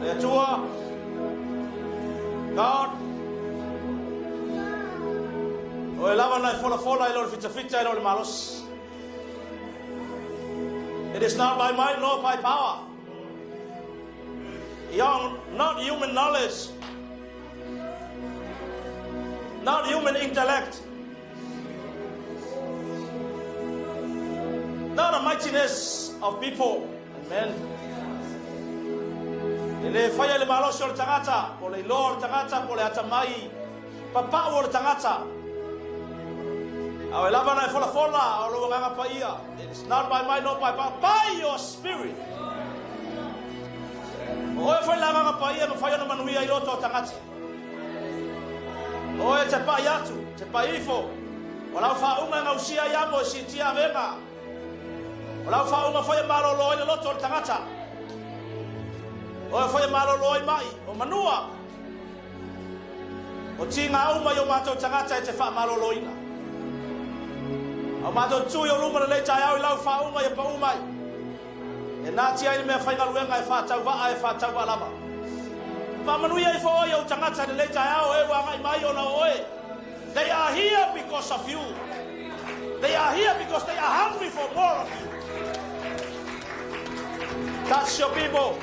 Le Atua, God, o e lava na e folafola e le o le fitafita e le o le malosi. It is not by might nor by power. Young, not human knowledge, not human intellect, not the mightiness of people and men. E le whaia le malosi o le tangata, po le iloa o le tangata, po le atamai papau o le tangata. Ao e lava na e folafola, o lou agaga paia. It is not by might nor by power, by your spirit. O oe foi le agaga paia mafai ona manuia i loto o tagata. O oe te pai atu, te pai ifo. O lau faauga e gausia ai amo e siitia avega. O lau faauga foi e malolo ai le loto o le tagata. O oe foi e malolo ai mai, o manua. O tiga uma i o matou tagata e te faamaloloina. A o matou tu i o luma lenei taeao i lau faauga ia pau mai. E natia ai le mea faigaluega e faatauvaa e faatauvaa lava. Faamanuia ifo oe i ou tagata i lenei taeao e ua agai mai ona o oe. They are here because of you. They are here because they are hungry for more of you. Touch your people.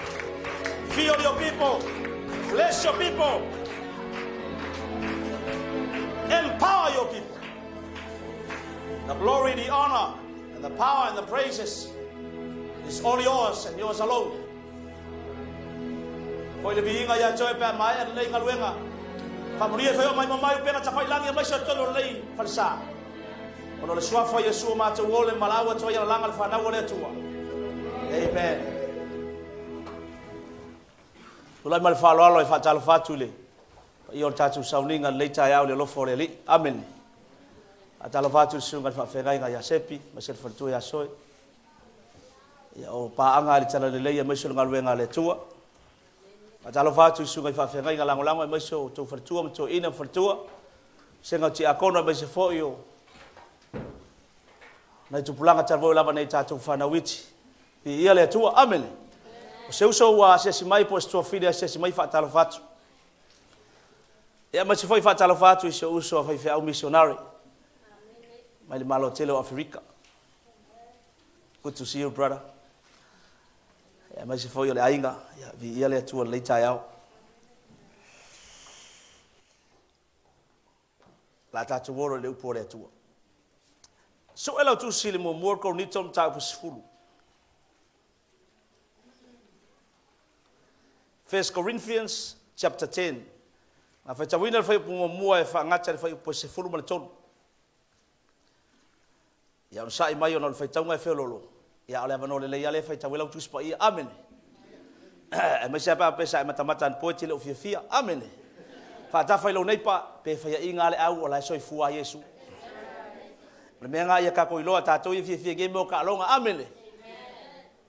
Feel your people. Bless your people. Empower your people. The glory, the honor, and the power and the praises is all yours and yours alone. Foi le viiga ia te oe pe a maea lenei galuega. Faamanuia ifo i o mai ma mai upega tafailangi aemaise o totonu o lenei falesa. Ona o le suafa o Iesu o matou ole ma laau atu ai alalaga le fanau a le Atua. Amen. Tulai mai le faaaloalo e faatalofa atu i le paia o le tatou sauniga i lenei taeao i le alofa o le Alii. Amene. Faatalofa atu i le susuga i le faafeagaiga ia Sepi, aemaise le faletua ia Soe. Ia, o paaga i le talalelei aemaise o le galuega a le Atua. Faatalofa atu i susuga i faafeagaiga lagolago aemaise o outou faletua ma toeaiina ma faletua, vasega o tiakono aemaise foi o nai tupulaga talavou lava nei tatou fanau iti. Viia le Atua. Amene. O se uso ua asiasi mai po o se tuafili asiasi mai faatalofa atu. Ia aemaise foi faatalofa atu i si ou uso a faifeau missionary mai le Malo tele o Aferika. Good to see you, brother. Aemaise foi o le aiga, ia, viia le Atua i lenei taeao. La tatou olo i le upu o le Atua. Sue lau tusi i le muamua o Korinito o mataupu 10. First Corinthians chapter 10. Na faitauina le fuaiupu muamua e faagata i le fuaiupu e 13. Ia onosai mai ona o le faitauga e feoloolo, ia a o le avanoa lelei lava lea e faitau ai lau Tusi Paia. Amene. Aemaise lava pe a pe sa e matamata anapo e te le o fiafia. Amene. Faatafa i lou neipa, pe faiaina lava le au o la e soifua lava Iesu. O le mea lena ia tatou iloa, tatou ia fiafia i nei mea o taaloga. Amene.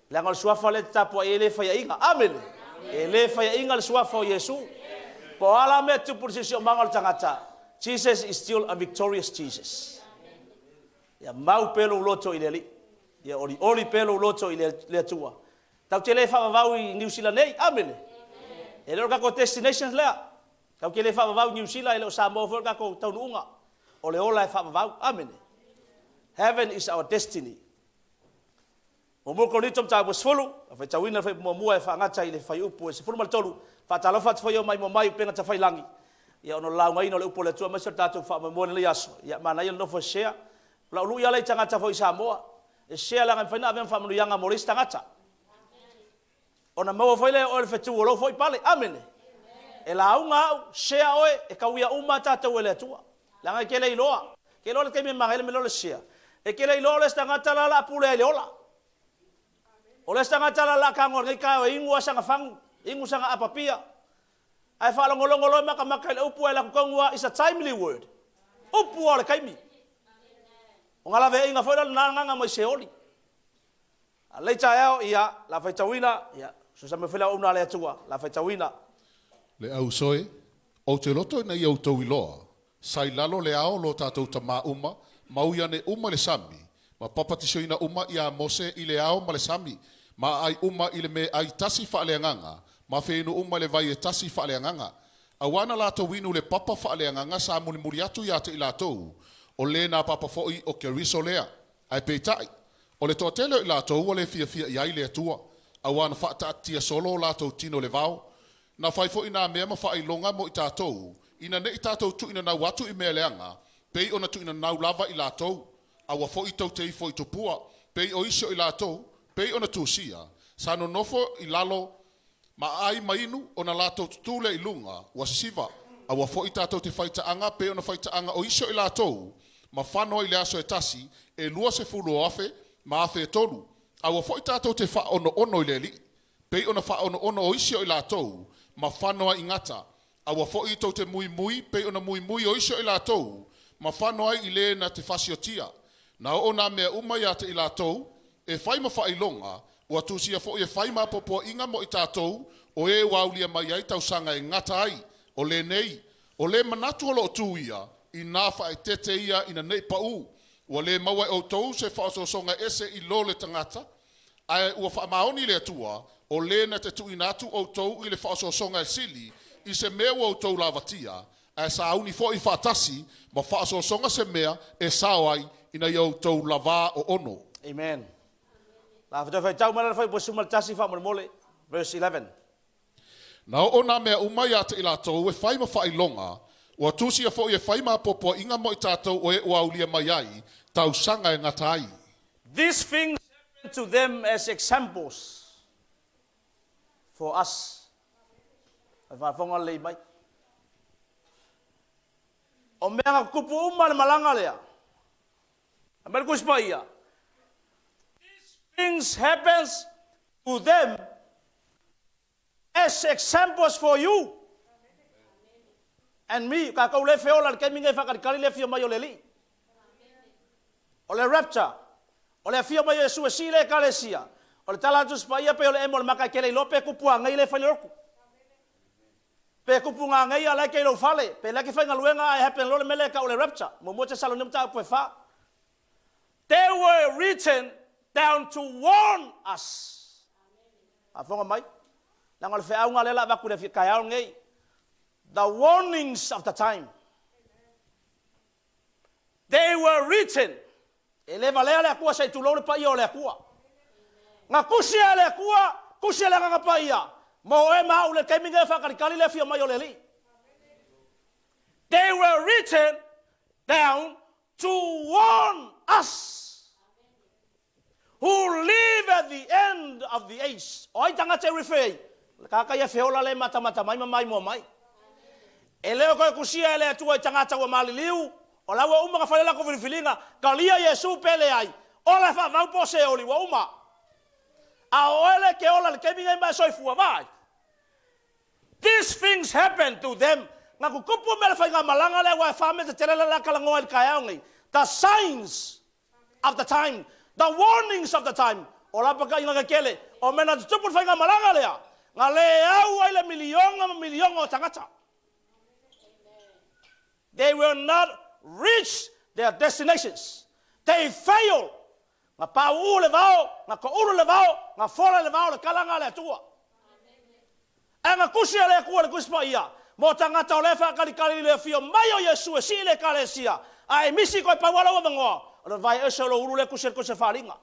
Leaga o le suafa lea e te tapuai ai e le faiaina. Amene. E le faiaina le suafa o Iesu. Po o a la mea e tupu i le siosiomaga o le tagata, Jesus is still a victorious Jesus. Ia mau pea lou loto i le Alii. Ia olioli pea lou loto i le Atua. Tatou te le faavavau i Niu Sila nei. Amene. E le o le tatou destination lea. Tatou te le faavavau i Niu Sila, e le o Samoa foi le tatou taunuuga. O le ola e faavavau. Amene. Heaven is our destiny. Muamua Korinito mataupu 10, a faitauina le fuaiupu muamua e faagata i le fuaiupu e 13, faatalofa atu foi e omai mai upega tafailangi, ia ona o le laugaina o le upu a le Atua aemaise o le tatou faamoemoe i lenei aso, ia manaia le nofo e share. O lau lui lava lea i tagata foi i Samoa, e share leaga e mafai ona ave ma faamanuiaga mo le isi tagata. Ona maua foi lea e oe le fetu o lou foi pale. Amene. E lauga au, share oe, e tauia uma tatou e le Atua. Leaga e te le iloa. E te iloa le taimi e manaia le mea lea o le share. E te le iloa o le isi tagata la o le a pule ai i le ola. O le isi tagata la o le a tago i lenei taeao e inu lava sana fagu, inu sana apa pia. Ae faalogologo loa matamata i le upu ae alu atu tonu lava, it's a timely word. Upu lava o le taimi. O na laveaiga foi la lena agaga mai Seoli. A lei taeao, ia, la faitauina, ia, fesoasoani mai foi le auauna a le Atua, la faitauina. Le au soe, ou te loto ina ia outou iloa, sa i lalo le ao lo tatou tamā uma, ma ui ane uma i le sami, ma papatisoina uma iā Mose i le ao ma le sami, ma aai uma i le meaai tasi faaleagaga, ma feinu uma i le vai e tasi faaleagaga. Auā na latou inu le papa faaleagaga sa mulimuli atu iā te i latou, o lē nā papa foʻi o Keriso lea. Ae peitai, o le toatele o i latou ua le fiafia i ai le Atua, auā na faataatitia solo o latou tino i le vao. Na fai foʻi nā mea ma faailoga mo i tatou, ina neʻi tatou tuuinanau atu i mea leaga, pei ona tuuinanau lava i latou. Aua foʻi tou te ifo i tupua, pei o isi o i latou, pei ona tusia, sa nonofo i lalo ma aai ma inu, ona latou tutū lea i luga, ua sisiva. Aua foʻi tatou te faitaaga pei ona faitaaga o isi o i latou, ma fano ai i le aso e tasi, e 20 o afe ma afe e tolu. Aua foʻi tatou te faaonoono i le Alii, pei ona faaonoono o isi o i latou, ma fano ai i gata. Aua foʻi tou te muimui pei ona muimui o isi o i latou, ma fano ai i lē na te fasiotia. Na oo nā mea uma iā te i latou, e fai ma faailoga, ua tusia foʻi e fai ma apoapoaiga mo i tatou, o e ua aulia mai ai tausaga e gata ai, o lenei, o le manatu o loo tu ia, inā faaeteete ia ina nei paū. Ua le maua e outou se faaosoosoga ese i lo le tagata, ae ua faamaoni le Atua, o lē na te tuuina atu outou i le faaosoosoga e sili, i se mea ua outou lavatia, ae sauni foʻi faatasi ma faaosoosoga se mea e sao ai, ina ia outou lavā oono. Amen. La toe faitau mai la le fuaiupu 11 faamolemole, verse 11. Na oo nā mea uma iā te i latou e fai ma faailoga, ua tusia foʻi e fai ma apoapoaiga mo i tatou o e ua aulia mai ai tausaga e gata ai. These things happened to them as examples for us. Fai faafofoga lelei mai. O mea na tutupu uma le malaga lea. Aumai le Tusi Paia. These things happens to them as examples for you and me. Tatou le feola i le taimi nei faatalitali le afio mai o le Alii. O le rapture, o le afio mai o Iesu e sii le Ekalesia. O le tala a le Tusi Paia pei o le emo o le maka e te le iloa pe tupu anei le fai le lotu. Pe tupu nanei a la e te i lou fale, pe la e te faigaluega ae happen loa le mea lea e tau o le rapture. Muamua Tesalonia mataupu e fa. They were written down to warn us. Faafofoga mai, leaga o le feauga lea la avatu i le taeao lenei. The warnings of the time. They were written. E le valea le Atua se i tulou le paia o le Atua. Na tusi e le Atua, tusi e le Agaga Paia, mo oe ma au le taimi nei e faatalitali le afio mai o le Alii. They were written down to warn us who live at the end of the age. O ai tagata e refer ai? O le tagata ia feola le matamata mai ma maimoa mai. E le o toe tusia e le Atua i tagata ua maliliu, o la ua uma ona fai le latou filifiliga, talia Iesu pe leai, ola e faavau po o seoli, ua uma. A o oe le e te ola i le taimi nei ma e soifua, vaai. These things happen to them, na tutupu mea le faigamalaga lea aua e fa mea tetele lea o le a talanoa ai i le taeao nei, the signs of the time, the warnings of the time, o lapataiga tetele, o mea na tutupu i le faigamalaga lea, na le au ai le miliona ma miliona o tagata. They will not reach their destinations. They fail. Na pauu le vao, na toulu le vao, na fola le vao le talaga a le Atua. Ae na tusi e le Atua le Tusi Paia, mo tagata o lea e faatalitali i le afio mai o Iesu e sii le Ekalesia, a e misi koe pau a lou avanoa, o le vae ese o lou ulu lea tusi e le Tusi Faaaliga.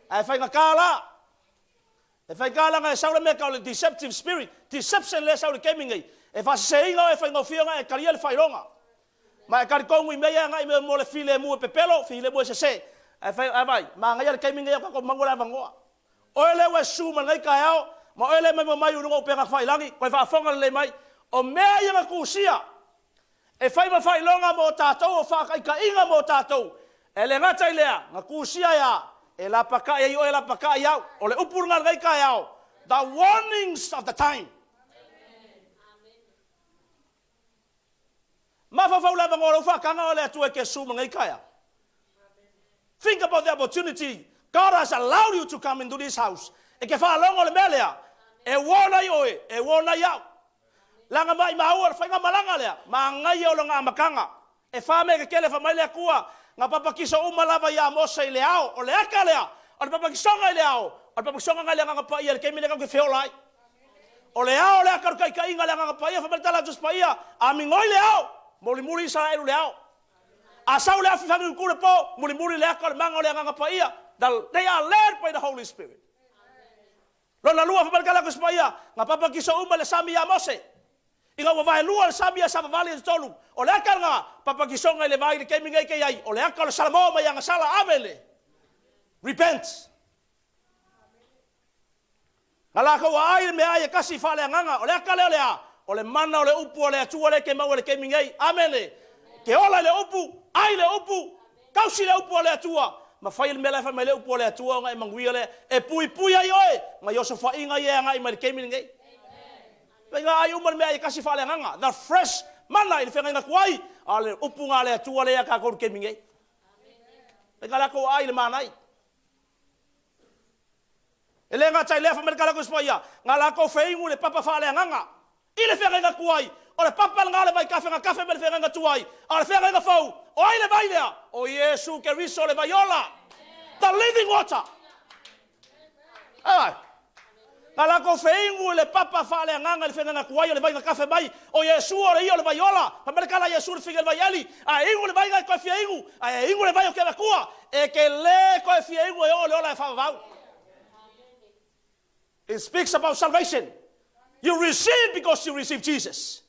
Ae faigata la, e faigata leaga e sau le mea e tau o le deceptive spirit, deception lea e sau i le taimi nei, e faaseseina oe e faigofie ona e talia le faailoga. Ma e talitonu i mea ia e agai mai mo le filemu e pepelo, filemu e sese. Ae fai, ae vaai, manaia le taimi nei o tatou maua le avanoa. Oe lea ua e susu mai lenei taeao, ma oe lea e maimoa mai i luga o upega tafailagi, toe faafofoga lelei mai, o mea ia na tusia e fai ma faailoga mo tatou, o faataitaiga mo tatou, e le gata i lea, na tusia e a? E lapatai ai oe, e lapatai au. O le upu lena i lenei taeao, the warnings of the time. Mafaufau le avanoa o lou faataga o le Atua e te susu ma lenei taeao. Think about the opportunity God has allowed you to come into this house. E te faalogo le mea lea, e warn ai oe, e warn ai au. Leaga maimau o le faigamalaga lea, manaia o lona amataga. E fa mea tetele fai mai le Atua, na papatiso uma lava ia Mose i le ao. O le ata lea, o le papatisoga i le ao, o le papatisoga na i le Agaga Paia i le taimi lea tatou te feola ai. O le ao le aka o le taitaiga a le Agaga Paia, fai mai le tala a Tusi Paia, A migoi le ao, mulimuli Isaraelu i le ao. A sau le afi fagiutu le po, mulimuli le aka o le maga o le Agaga Paia. The, they are led by the Holy Spirit. Lona lua, fai mai le tala a Tusi Paia, na papatiso uma i le sami ia Mose. Ina ua vaelua le sami ae savavali i totonu, o le aka lena, papatisoga i le vai i le taimi nei ke i ai, o le aka o le Salamo mai agasala, amene. Repent. Na latou aai le meaai e tasi faaleagaga. O le aka lea o le a? O le mana o le upu a le Atua lea e te maua i le taimi nei. Amene! Ke ola i le upu, ai le upu, tausi le upu a le Atua, ma fai le mea la e fai mai le upu a le Atua ona e manuia lea, e puipui ai oe mai osofaiga ia e agai mai i le taimi lenei. Faiga ai uma le meaai e tasi faaleagaga. The fresh mana i le feagaiga tuai, a o le upu na a le Atua lea ia tatou i le taimi nei. Faiga latou aai i le manai. E le gata i lea, fai mai le tala a Tusi Paia, na latou feinu i le papa faaleagaga, i le feagaiga tuai. O le papa lena o le vaitafe na tafe mai le feagaiga tuai, a o le feagaiga fou, o ai le vai lea? O Iesu Keriso le vai ola, the living water. Ioe. Na latou feinu i le papa faaleagaga i le feagaiga tuai o le vai na tafe mai, o Iesu o le ia o le vai ola. Fai mai le tala a Iesu i le fine o le vaieli, a e inu i le vai na e toe fia inu, ae e inu i le vai ou te avatua, e te le toe fia inu e oo i le ola e faavavau. It speaks about salvation. You receive because you receive Jesus.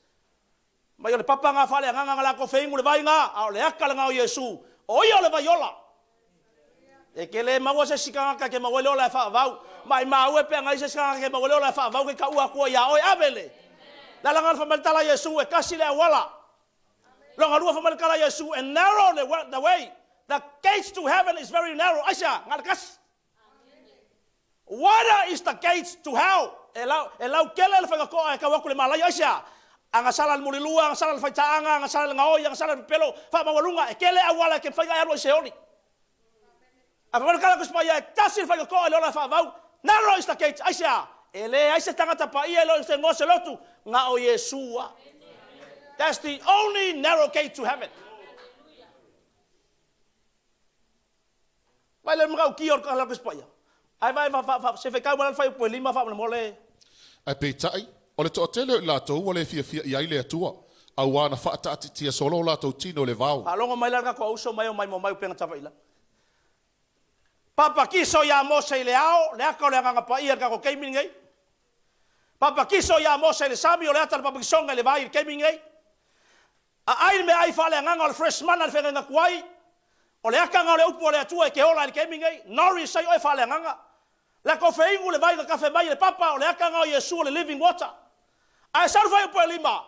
Mai o le papa ngā faaleagaga na latou feinu i le vai ngā, a o le aka lena o Iesu, o ia o le vai ola. E ke le maua se isi tagata ke maua ai le ola e faavavau. Maimau e pe ana i ai se isi tagata ke maua ai le ola e faavavau ke taua atua iā oe. Amene. Le ala lena fai mai le tala a Iesu, e tasi le auala. Lona lua fai mai le tala a Iesu, and narrow the way. The gates to heaven is very narrow. Aisea? Na o le tasi. Wider is the gates to hell. E lau, e lautele le faigatoa e tau atu i le malaia. Aisea? Agasala i le mulilua, agasala i le faitaaga, agasala i le gaoi, agasala i le pepelo, faamaualuga, e tele auala e te mafai ona e alu ai i Seoli. Ae fai mai le tala a Tusi Paia, e tasi le faigatoa i le ola e faavavau. Narrow is the gate. Aisea? E leai se tagata paia e le o se igoa se lotu, na o Iesu lava. That's the only narrow gate to heaven. Vaai le matautia o le tala a le Tusi Paia. Ae vaai fa, fa, fa, se faitau mai la le fuaiupu e lima faamolemole. Ae peitai, o le toatele o i latou ua le fiafia i ai le Atua, auā na faataatitia solo o latou tino i le vao. Faalogo mai la le tatou auso mai o mai mo mai upega tafailagi. Papatiso ia Mose i le ao, le ata o le Agaga Paia i le tatou taimi lenei. Papatiso ia Mose i le sami, o le ata o le papatisoga i le vai i le taimi lenei. Aai le meaai faaleagaga o le fresh mana i le feagaiga tuai, o le ata na o le upu a le Atua e te ola ai i le taimi lenei, nourish ai oe faaleagaga. Latou feinu le vai na tafe mai e le papa, o le ata na o Iesu o le living water. Ae sau le fuaiupu e lima,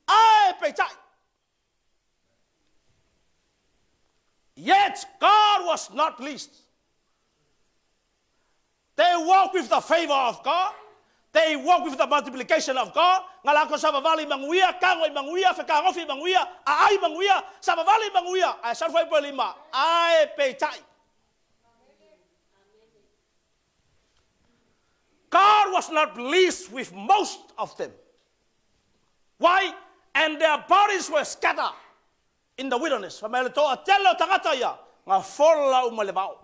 ae peitai. Yet God was not pleased. They walk with the favour of God, they walk with the multiplication of God, nga latou savavali i manuia, tago i manuia, fetagofi i manuia, aai i manuia, savavali i manuia, ae sau le fuaiupu e lima, ae peitai. God was not pleased with most of them. Why? And their bodies were scattered in the wilderness. Fai mai le toatele o tagata ia, na fola uma i le vao.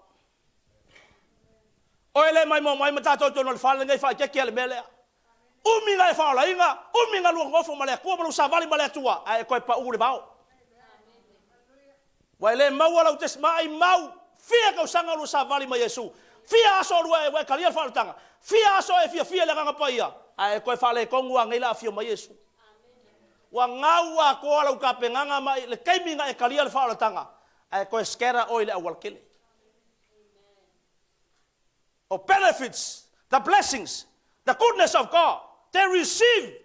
Oe le maimoa mai ma tatou i totonu o le fale lenei, faaeteete le mea lea. Umi na e faaolaina, umi na lua nofo ma le Atua ma lou savali ma le Atua, ae e toe pau i le vao. Ua e le maua lau tesi maimau, fia tausaga o lua savali ma Iesu, fia aso o lua ua e talia le faaolataga, fia aso e fiafia i le Agaga Paia, ae e toe faaletonu lava nei la afio mai Iesu. Ua gau atoa lau tapenaga mai le taimi na e talia le faaolataga, ae toe scatter oe i le aualatele. O benefits, the blessings, the goodness of God, they receive.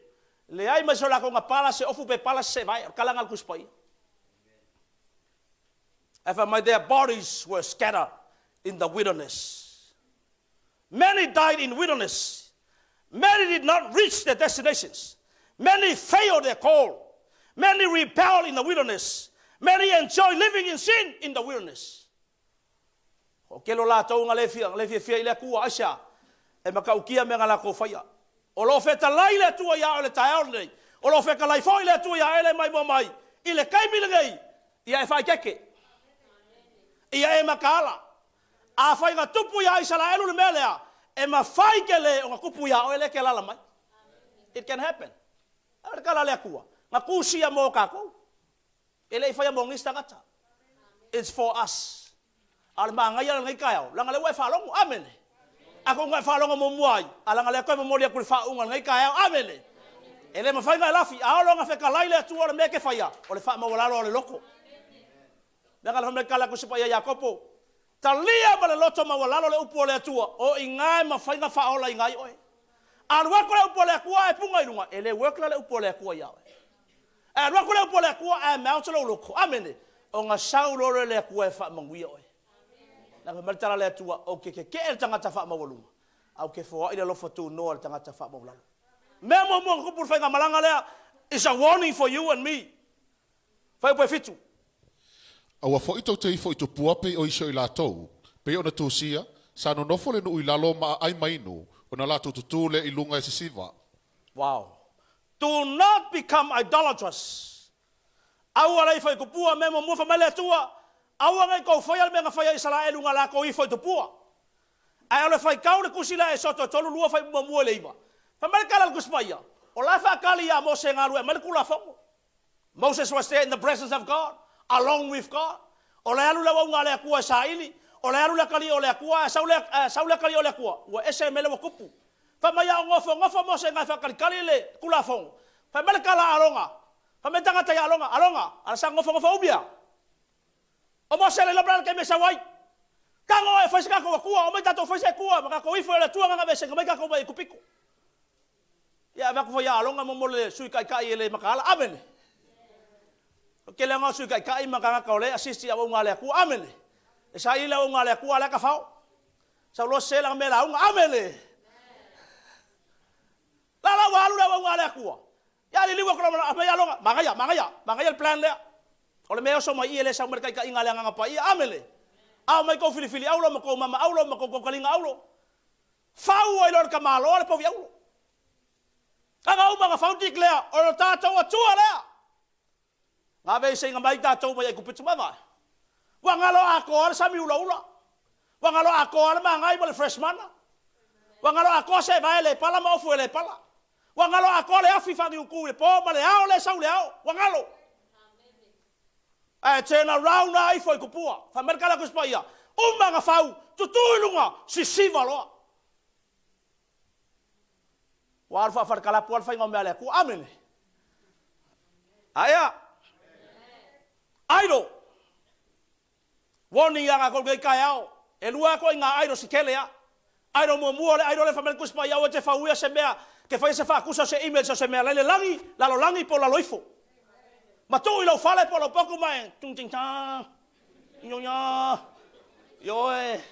Leai ma se o latou na pala se ofu pe pala se sevae, o le tala lena a le Tusi Paia. Ae fai mai, their bodies were scattered in the wilderness. Many died in wilderness. Many did not reach their destinations. Many failed their call. Many rebelled in the wilderness. Many enjoy living in sin in the wilderness. Toatele o latou na le fiafia i le Atua, aisea? E matautia mea na latou faia. O lo o fetalai le Atua ia oe i le taeao lenei. O lo o fetalai foi le Atua ia oe le maimoa mai i le taimi lenei, ia e faaeteete, ia e mataala. Afai na tupu ia Isaraelu le mea lea, e mafai tele ona tupu ia oe lea e te alaala mai. It can happen. A o le tala a le Atua, na tusia mo tatou. E le i faia mo nisi tagata. It's for us. A o le manaia o lenei taeao, leaga o lea ua e faalogo. Amene. Atonu na e faalogo muamua ai, a leaga o lea e toe momoli atu i le faauuga o lenei taeao. Amene. E le mafai ona e lafi, a oo loa ina fetalai le Atua o le mea e te faia, o le faamaualalo o le loto. Leaga le fai mai le tala a le Tusi Paia ia Iakopo, Talia ma le loto maualalo le upu a le Atua, o i ina e mafai ona faaolaina ai oe. A alu atu le upu a le Atua ae puna i luga, e le work la le upu a le Atua ia oe. Ae alu atu le upu a le Atua ae mount lou loto, amene, ona sau loa lea o le Atua e faamanuia oe. Leaga fai mai le tala a le Atua, ou te tetee i le tagata faamaualuga, ae ou te foai le alofa tunoa i le tagata faamaualalo. Mea muamua na tupu i le faigamalaga lea, is a warning for you and me. Fuaiupu e fitu. Aua foi tou te ifo i tupua pei o isi o i latou, pei ona tusia, sa nonofo le nuu i lalo ma aai ma inu, ona latou tutū lea i luga e sisiva. Wow. Do not become idolatrous. Aua le ifo i tupua, mea muamua fai mai le Atua, aua nei tou faia le mea na faia e Isaraelu na latou ifo i tupua. Ae o le faitau le tusi lea a Esoto e 3 2 fuaiupu muamua i le 9. Fai mai le tala a le Tusi Paia, o la e faatali ia Mose e galue e aumai le Tulafono. Moses was there in the presence of God, alone with God. O la e alu le auauna a le Atua e saili, o la e alu le atalii o le Atua, ae sau le, ae sau le atalii o le Atua, ua ese le mea lea ua tupu. Fai mai a o nofonofo Mose i ina e faatalitali le Tulafono. Fai mai le tala a Arona, fai mai le tagata ia Arona, Arona, ala sa nofonofo umi a. O Mose le iloa pe o le a le taimi e sau ai. Tago oe e fai se tatou Atua, omai tatou fai se Atua ma tatou ifo e le Atua na aveeseina mai tatou mai Aikupito. Ia ave atu foi ia Arona mo le Sui Taitai e le mataala. Amene. O le tele lava o Sui Taitai ma tagata o lea e assist i auauna a le Atua. Amene. E saili le auauna a le Atua a o la e tafao. Sau loa sese lana mea lauga. Amene. La la ua alu le auauna a le Atua. Ia liliu atu lava mai Arona, manaia, manaia, manaia le plan lea. O le mea e oso mai i i e le sau mai le taitaiga a le Agaga Paia. Amene. Ao mai tou filifili auro ma tou mama auro ma tou tautaliga auro. Fau ai loa le tamaloa le povi auro. Aga uma na fau declare, o lo tatou Atua lea. Na aveeseina mai tatou mai Aikupito vaavaai. Ua galo atoa le sami ulaula. Ua galo atoa le magai ma le fresh mana. Ua galo atoa se vae le pala ma ofu e le pala. Ua galo atoa le afi faaniutu i le po ma le ao le sau i le ao. Ua galo. Ae turn around a ifo i kupua. Fai mai le tala a Tusi Paia, uma na fau, tutu i luga, sisiva loa. Ua alu faafalikalapu lava le faiga o mea a le Atua. Amene. Aea. Idol. Warning ia tatou i lenei taeao. E lua lava ituaiga idol se tele lava. Idol muamua o le idol lea fai mai le Tusi Paia aua e te fauia se mea, te faia se faatusa o se image o se mea la i le lagi, lalolagi po o lalo ifo. Ma tuu i lou fale po o lou potu ma e tung ting ta, nyonya, ioe,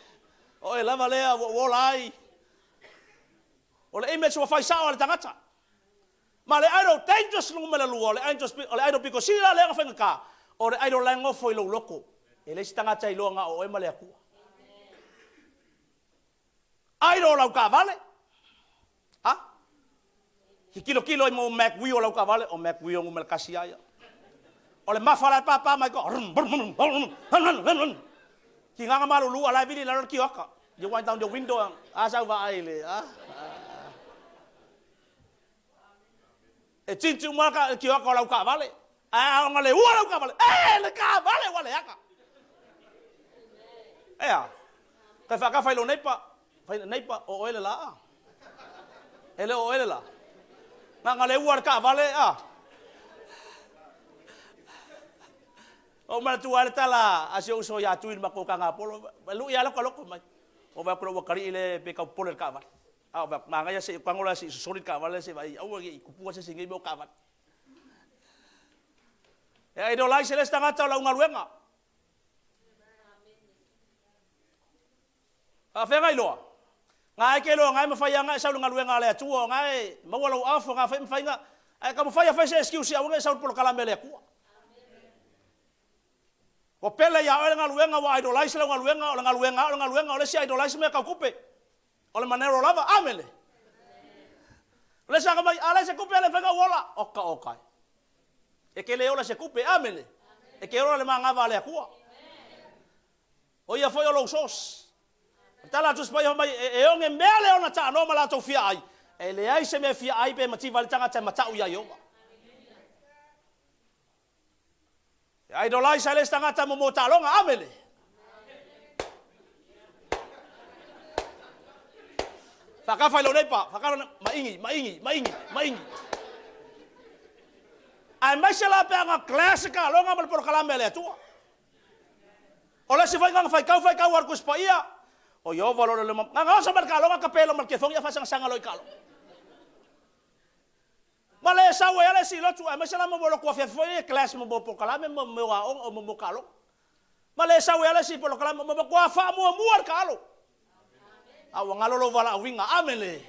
o oe lava lea ua ou ola ai. O le image ua fai sao a le tagata. Ma le idol dangerous numera lua, o le idol, o le idol pito sili la lea ona faigata, o le idol la e nofo i lou loto. E leai se tagata e iloa na o oe ma le Atua. Idol o lau taavale. A? Ki tilotilo i mo mag wheel o lau taavale, o mag wheel numera tasi lava ia. O le mafa la e pāpā mai koa. Ki nganga malulu a la e vili i lalo le kioaka. You wind down your window, a sau vaai i le, a? E tinti uma le kioaka o lau taavale. Ae a ona lehua lau taavale, e le taavale ua leaga. Ea, kai whaakawha i lo neipa, whai neipa, o oe le la a. E le o oe le la. Nga nga lehua le taavale, a. O manatua ai le tala a si ou uso ia Tui i le matou Tagapolo, e lui lava loko loko mai. Ua vaai atu loa ua kali'i le pe tau popole i le taavale. A o vaai atu, manaia se i tago la se i sosoli le taavale se i vaai aua ne i tupua se isi i nei mea o taavale. E idolize e le isi tagata o lau galuega. Faafeagai loa. Nga e ke loa nga e mafai a nga e sau le galuega a le Atua, o nga e maua lou off, o nga fai mafai nga ae taumafai a fai se excuse aua ne i sau le polokalame a le Atua. Ua pele ia oe le galuega, ua idolize lau galuega, o le galuega o le galuega, o le isi idolize mea tau tupe. O le manero lava, amene. O le isi aga mai, a leai se tupe e le mafai ona ou ola. Oka oka e. E ke le ola se tupe, amene. E ke ola le magava a le Atua. O ia foi o lou source. O le tala a Tusi Paia fai mai, e, e oge mea le ona taanoa ma latou fiaai, E leai se mea e fia ai pe mativa ai le tagata e mata'u iā Ieova. E idolize ai le isi tagata mo taaloga. Amene. Faakafa i lou neighbor, faakafa maingi, maingi, maingi, maingi. Aemaise la pe a na clash taaloga ma le polokalame a le Atua. O le isi foi na faitau faitau a le Tusi Paia, o Ieova lo le na oso mai le taaloga tapelo ma le kefogi a faasangasaga loa i taaloga. Ma le sau ai lava le isi lotu, aemaise la mo lotu afiafi foi ia class mo polokalame mo mea o aoga mo mea o taaloga. Ma le sau ai lava le isi polokalame ma matua faamuamua le taalo. A ua galo lou valaauina. Amene.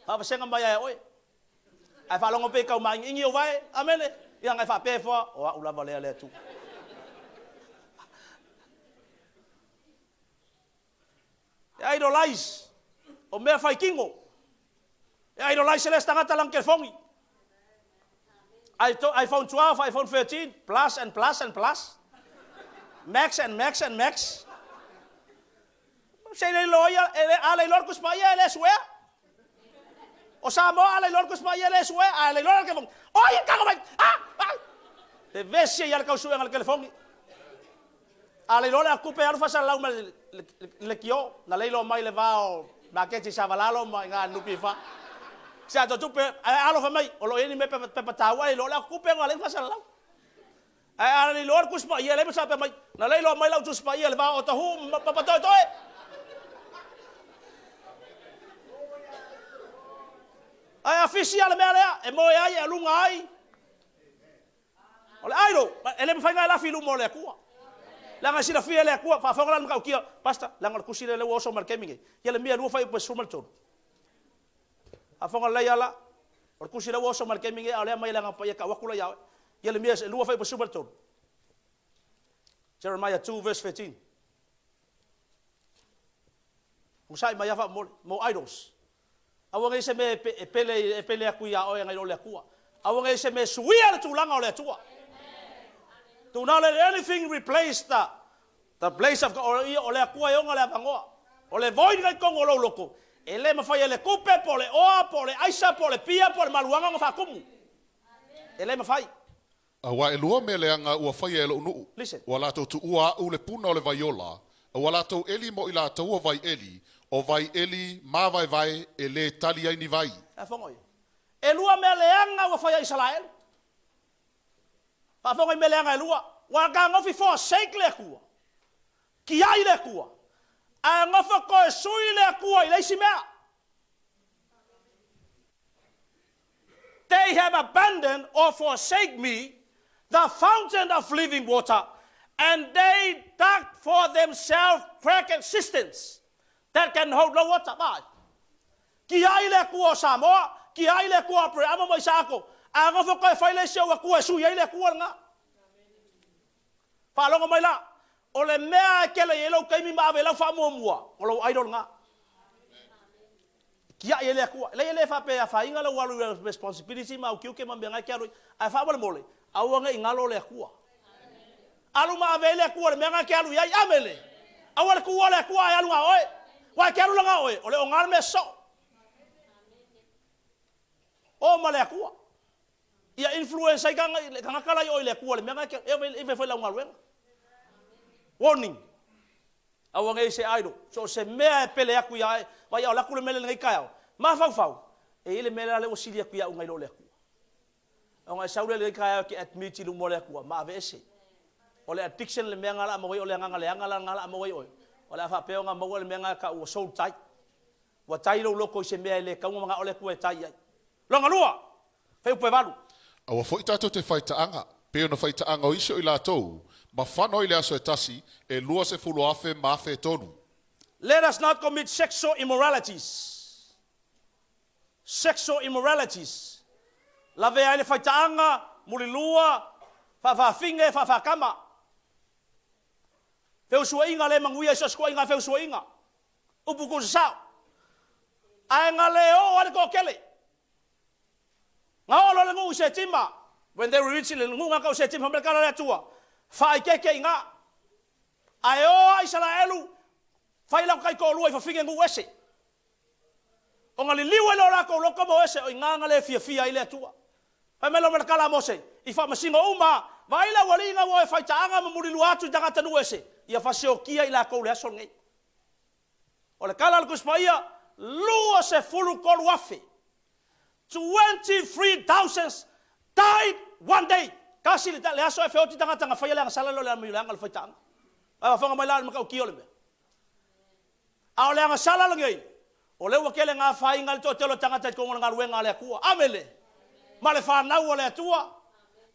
Faavasega mai ia oe. Ae faalogo pea i tau māigiigi ou vae. Amene. Ia na e faapea ifo lava, o au lava lea le Atua. E idolize o mea faitino. E idolize e le isi tagata lana telefoni. iPhone 12, iPhone 13, plus and plus and plus. Max and max and max. Se le iloa ia, a le iloa le Tusi Paia e le suea. O Samoa a le iloa le Tusi Paia e le suea, a le iloa le telefoni. Oi, e tago mai! Ah! Ah! Vevesi ai lava le tau suega i le telefoni. A le iloa le atupe alu faasalalau mai le leitio na le iloa mai le va o maketi i Savalalo ma i ina i le NPF. Se atoa tupe ae alofa mai o lo o i ai ni mea pepa taua ae le iloa le atupe na ala ai ona faasalalau. Ae a le iloa le Tusi Paia e leai ma se faapea mai na le iloa mai lau Tusi Paia i le va o Otahuhu ma Papatoetoe. Ae a fisi lava le mea lea e moe ai e aluga ai. O le idol, e le mafai ona e lafi i luma o le Atua. Leaga e silafia e le Atua, faafofoga la le matautia, Pastor, leaga o le tusi lea lea ua oso mai i le taimi nei, Ielemia 2 fuaiupu e 13. Faafofoga lelei ala, o le tusi lea ua oso mai i le taimi nei, a o lea e aumai e le Agaga Paia e tau atu la ia oe. Ielemia 2 fuaiupu e 13. Jeremiah 2 verse 13. Onosai mai lava faamolemole, mo idols. Aua ne i se mea e pele, e pele atu ia oe nai lo le Atua. Aua ne i se mea e suia le tulaga o le Atua. Do not let anything replace the, the place of God. O le Atua e ona le avanoa. O le void na i totonu o lou loto, e le mafai e le tupe, po o le oa, po o le aisa, po o le pia, po o le maluaga ona faatumu. E le mafai. Aua e lua mea leaga ua faia e loʻu nuu, Listen. ua latou tuua aʻu le puna o le vai ola, a ua latou ʻeli mo i latou o vai ʻeli, o vai ʻeli māvaevae e lē tali ai ni vai. Faafofoga ia. E lua mea leaga ua faia e Isaraelu. Faafofoga i mea leaga e lua. Ua ganofi forsake le Atua. Kiai le Atua. Ae nofo toe sui le Atua i le isi mea. They have abandoned or forsake me, the fountain of living water, and they dug for themselves cracked cisterns that can hold no water. Vaai. Kiai le Atua o Samoa, kiai le Atua o Apereama ma Isaako, a nofo toe fai le isi ou Atua e sui ai le Atua lena. Faalogo mai la, o le mea e kele i ai lou taimi ma ave i lau faamuamua, o lou idol lena. E tiai ai le Atua. Leai e le faapea e afaina lou alu i responsibility ma au tiute ma mea na e te alu ai. Ae faamolemole, aua ne i galo le Atua. Alu ma ave ai le Atua i le mea na e te alu i ai. Amene! Aua le tuua le Atua ae alu na o oe. Aua e te alu la na oe, o le oga le mea sosoo. O ma le Atua. Ia influence ai le tagata la i o i le Atua i le mea na e ave foi lau galuega. Warning. Aua nei se idol. So o se mea e pele atu ia e, vai o laku le mele lenei taeao. Mafaufau, e i ai le mea lea ua sili atu ia'u nai lo le Atua. Ona e sau lea i lenei taeao e te admit i luma o le Atua, ma aveese. O le addiction le mea na o le a maua ai o le agaga leaga la na o le a maua ai oe. O le a faapea ona maua le mea na e tau ua soul tie. Ua tai lou loto i se mea e le tatau ona manao le Atua e tai i ai. Lona lua, fuaiupu e valu. Aua foi tatou te faitaaga, pei ona faitaaga o isi o i latou, ma fano ai le aso e tasi, e 20,000 ma 3,000. Let us not commit sexual immoralities. Sexual immoralities. Lavea ai le faitaaga, mulilua, faafaafine, faafaatama. Feusuaiga le manuia i so o se ituaiga feusuaiga. Upu tuusasao. Ae na le oo ai le toatele. Na oo loa le nuu i Setima, when they reached le nuu na tau Setima, fai mai le tala a le Atua, Faaikeike i ina. Ae o a Isaraelu, fai latou taitoalua i fafine nuu ese. Ona liliu ai lea o latou loto ma o ese, o i ina na le fiafia ai le Atua. Fai mai le tala a Mose, i faamasino uma lava, vaai le aualii ina ua o e faitaaga ma mulilua atu i tagatanuu ese, ia fasiokia i latou i le aso lenei. O le tala a le Tusi Paia, 23,000, 23,000 died one day. Tasi le aso ae feoti tagata na faia le agasala lea o le amioleaga o le faitaaga. Ae faafofoga mai la o le matautia o le mea. A o le agasala lenei, o lea ua tele ina afaina ai le toatele o tagata i totonu o le galuega a le Atua. Amene! Ma le fanau a le Atua,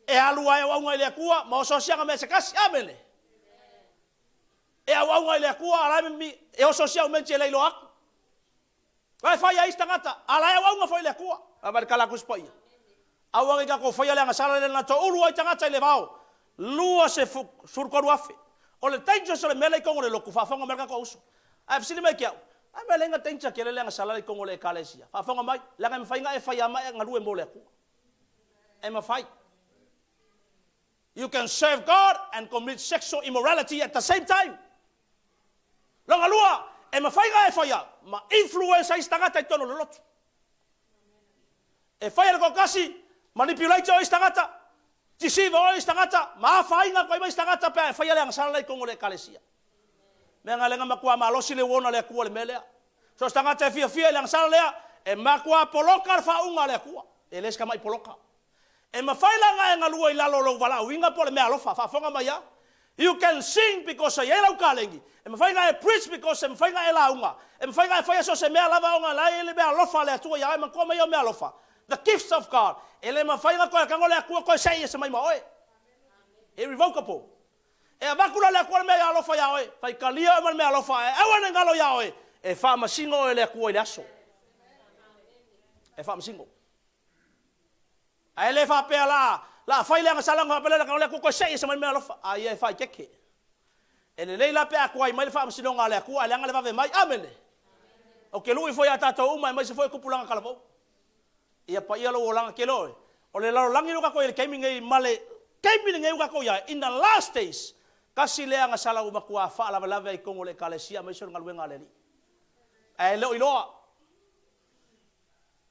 e alu lava e auauna i le Atua ma oso asiaga mea se tasi. Amene! E auauna i le Atua, a o la e oso asiaga mea e le iloa atu. La e fai ai isi tagata, a o la e auauna foi i le Atua. Vaai le tala a Tusi Paia. Aua ne i tatou faia le agasala lea na toulu ai tagata i le vao, 23,000. O le dangerous o le mea lea i totonu o le lotu, faafofoga mai le tatou uso. Ae fesili mai ia te au, a mea e leai na danger tele le agasala lea i totonu o le Ekalesia? Faafofoga mai, leaga e mafai na e fai lava ma e galue mo le Atua. E mafai. You can serve God and commit sexual immorality at the same time. Lona lua, e mafai na e faia ma influence ai isi tagata i totonu o le lotu. E faia le toatasi, manipulate oe isi tagata, deceive oe isi tagata, ma afaina atu ai ma isi tagata pe a e faia le agasala lea i totonu o le Ekalesia. Mea na lea na matua malosi le uona o le Atua i le mea lea. So o se tagata e fiafia i le agasala lea, e matua poloka le faauuga a le Atua. E le se tamai poloka. E mafai la ona e galue i lalo o lou valaauina po o le meaalofa. Faafofoga mai a. You can sing because e i ai lau taleni. E mafai ona e preach because e mafai ona e lauga. E mafai ona e faia so o se mea lava ona la e i ai le meaalofa a le Atua ia oe. Manatua mea ia o meaalofa. The gifts of God. E le mafai ona toe tago le Atua toe sei ese mai ma oe. Irrevocable. E avatu la le Atua le meaalofa ia oe, faitalia oe ma le meaalofa, ae aua ne i galo ia oe, e faamasino oe e le Atua i le aso. E faamasino. Ae le faapea la, la fai le agasala ona faapea lea, le Atua toe sei ese mai le meaalofa. A ia e faaitete. E lelei la pe a tuai mai le faamasinoga a le Atua ae leaga le vave mai. Amene. Ou te lui foi ia tatou uma aemaise foi tupulaga talavou. Ia paia lou olaga tele oe. O le lalolagi lea ua tatou i ai i le taimi lenei ma le taimi lenei ua tatou i ai, in the last days, tasi lea agasala ua matua faalavelave ai i totonu o le Ekalesia aemaise o le galuega a le Alii. Ae le o iloa.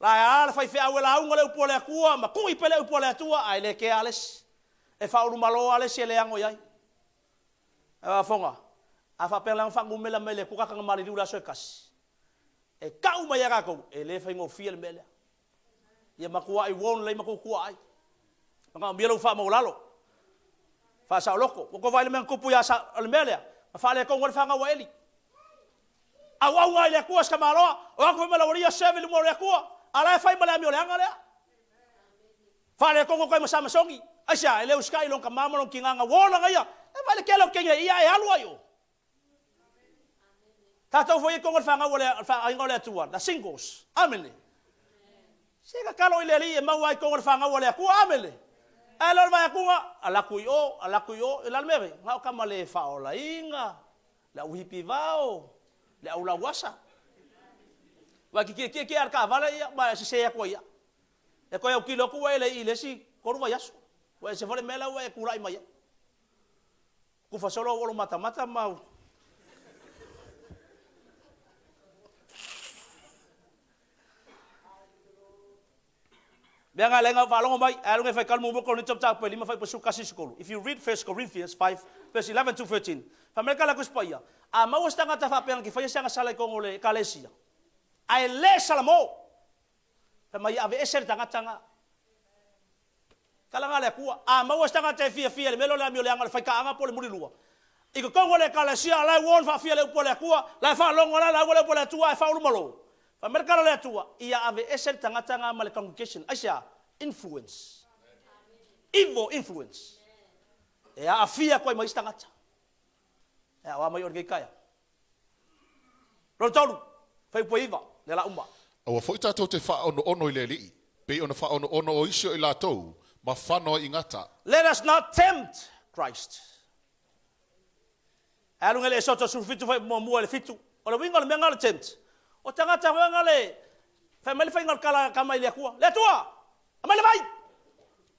La e a le faifeau e lauga le upu a le Atua ma tui pea le upu a le Atua ae le kea lava le isi. E faaulumalo lava le isi e le ano i ai. Ae faafofoga, a faapea la na faanumera mai e le Atua tagata na maliliu i le aso e tasi, e tau mai ia tatou, e le faigofie le mea lea. Ia matuai uo lelei ma tuutuuaai. Manaomia lou faamaualalo, faasaoloto. Ua tou vaai i le mea na tupu ia Sa, o le mea lea, na faaletonu ai le fanau a Eli. Auauna ai le Atua si tamaloa, o atu foi ma le aualii ia serve i luma o le Atua, a o la e fai ma le amioleaga lea. Faaletonu atu ai ma Samasoni. Aisea? E le usitai i lona tama ma lona tina na uo lana ia. E vaai le tele o teine ia e alu ai o. Tatou foi e totonu o le fanau o le aiga o le Atua, the singles. Amene. Se tatalo i le Alii e maua ai totonu o le fanau a le Atua. Amene. Ae le o le vaai atuga, alu atu i o, alu atu i o, e le a le mea vei? Na o tama le faaolaina, le au hipi vao, le au lauasa. Ua e tietie a le taavale ia, ma e sese atu ai lava. E toe autilo atu ua e leai i le isi 3 vaiaso. Ua ese foi le mea la ua e tulai mai ai. Tufa solo au olo matamata ma au. Mea nga lenga faalogo mai, ae alu ngai faitau muamua Korinito mataupu e 5 fuaiupu 11 i le 13. If you read 1 Corinthians 5 verse 11 to 13, fai mai le tala a Tusi Paia, a maua se tagata faapea na te faia se agasala i totonu o le ekalesia, ae le salamo, fai mai ia aveese le tagata na. Tala na a le Atua, a maua se tagata e fiafia i le mea lea o le amioleaga o le faitaaga po o le mulilua, i totonu o le Ekalesia, a la e ua ona faafia le upu a le Atua, la e faalogo la e lauga le upu a le Atua ae faaulumalo. Fai mai le tala a le Atua, ia aveese le tagata na ma le congregation. Aisea? Influence. Evil influence. E aafia atu ai ma isi tagata. E aoa mai oe i lenei taeao. Lona tolu, fuaiupu e 9, lea la uma. Aua foi tatou te faaonoono i le Alii, pei ona faaonoono o isi o i latou ma fano ai i gata. Let us not tempt Christ. Ae alu nei le Esoto 17 fuaiupu muamua i le 7. O le uiga o le mea lena o le tempt, o tagata foi na le fai mai le faiga o le tala a tama i le Atua, Le Atua, aumai le vai!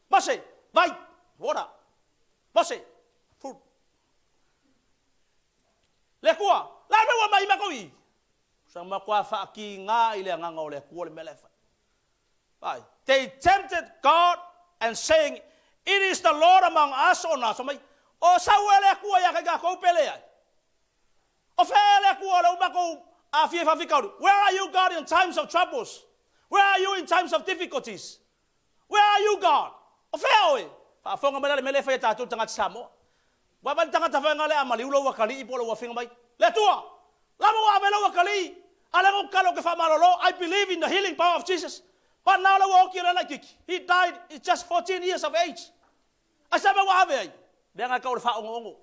Mose, vai! Water. Mose, food. Le Atua, la mea ua aumai matou i i? Sa matua faakigā i le Agaga o le Atua le mea la e fai. Vaai, they tempted God and saying, It is the Lord among us or not. Fai mai, O sau ea le Atua ia tatou pe leai? O fea ea le Atua o lea ua matou aafia i faafitauli? Where are you, God, in times of troubles? Where are you in times of difficulties? Where are you, God? O fea oe? Faafofoga mai la le mea lea e fai e tatou tagata Samoa. Ua vaai le tagata fai nga le a maliu lou atalii po o lou afiga mai. Le Atua! Lava ua ave lou atalii, a lea na ou tatalo ou te faamalolo, I believe in the healing power of Jesus. But now lea ua oti lea laititi. He died at just 14 years of age. Ai sa mea ua ave ai? Mea nga e tau o le faaogoogo.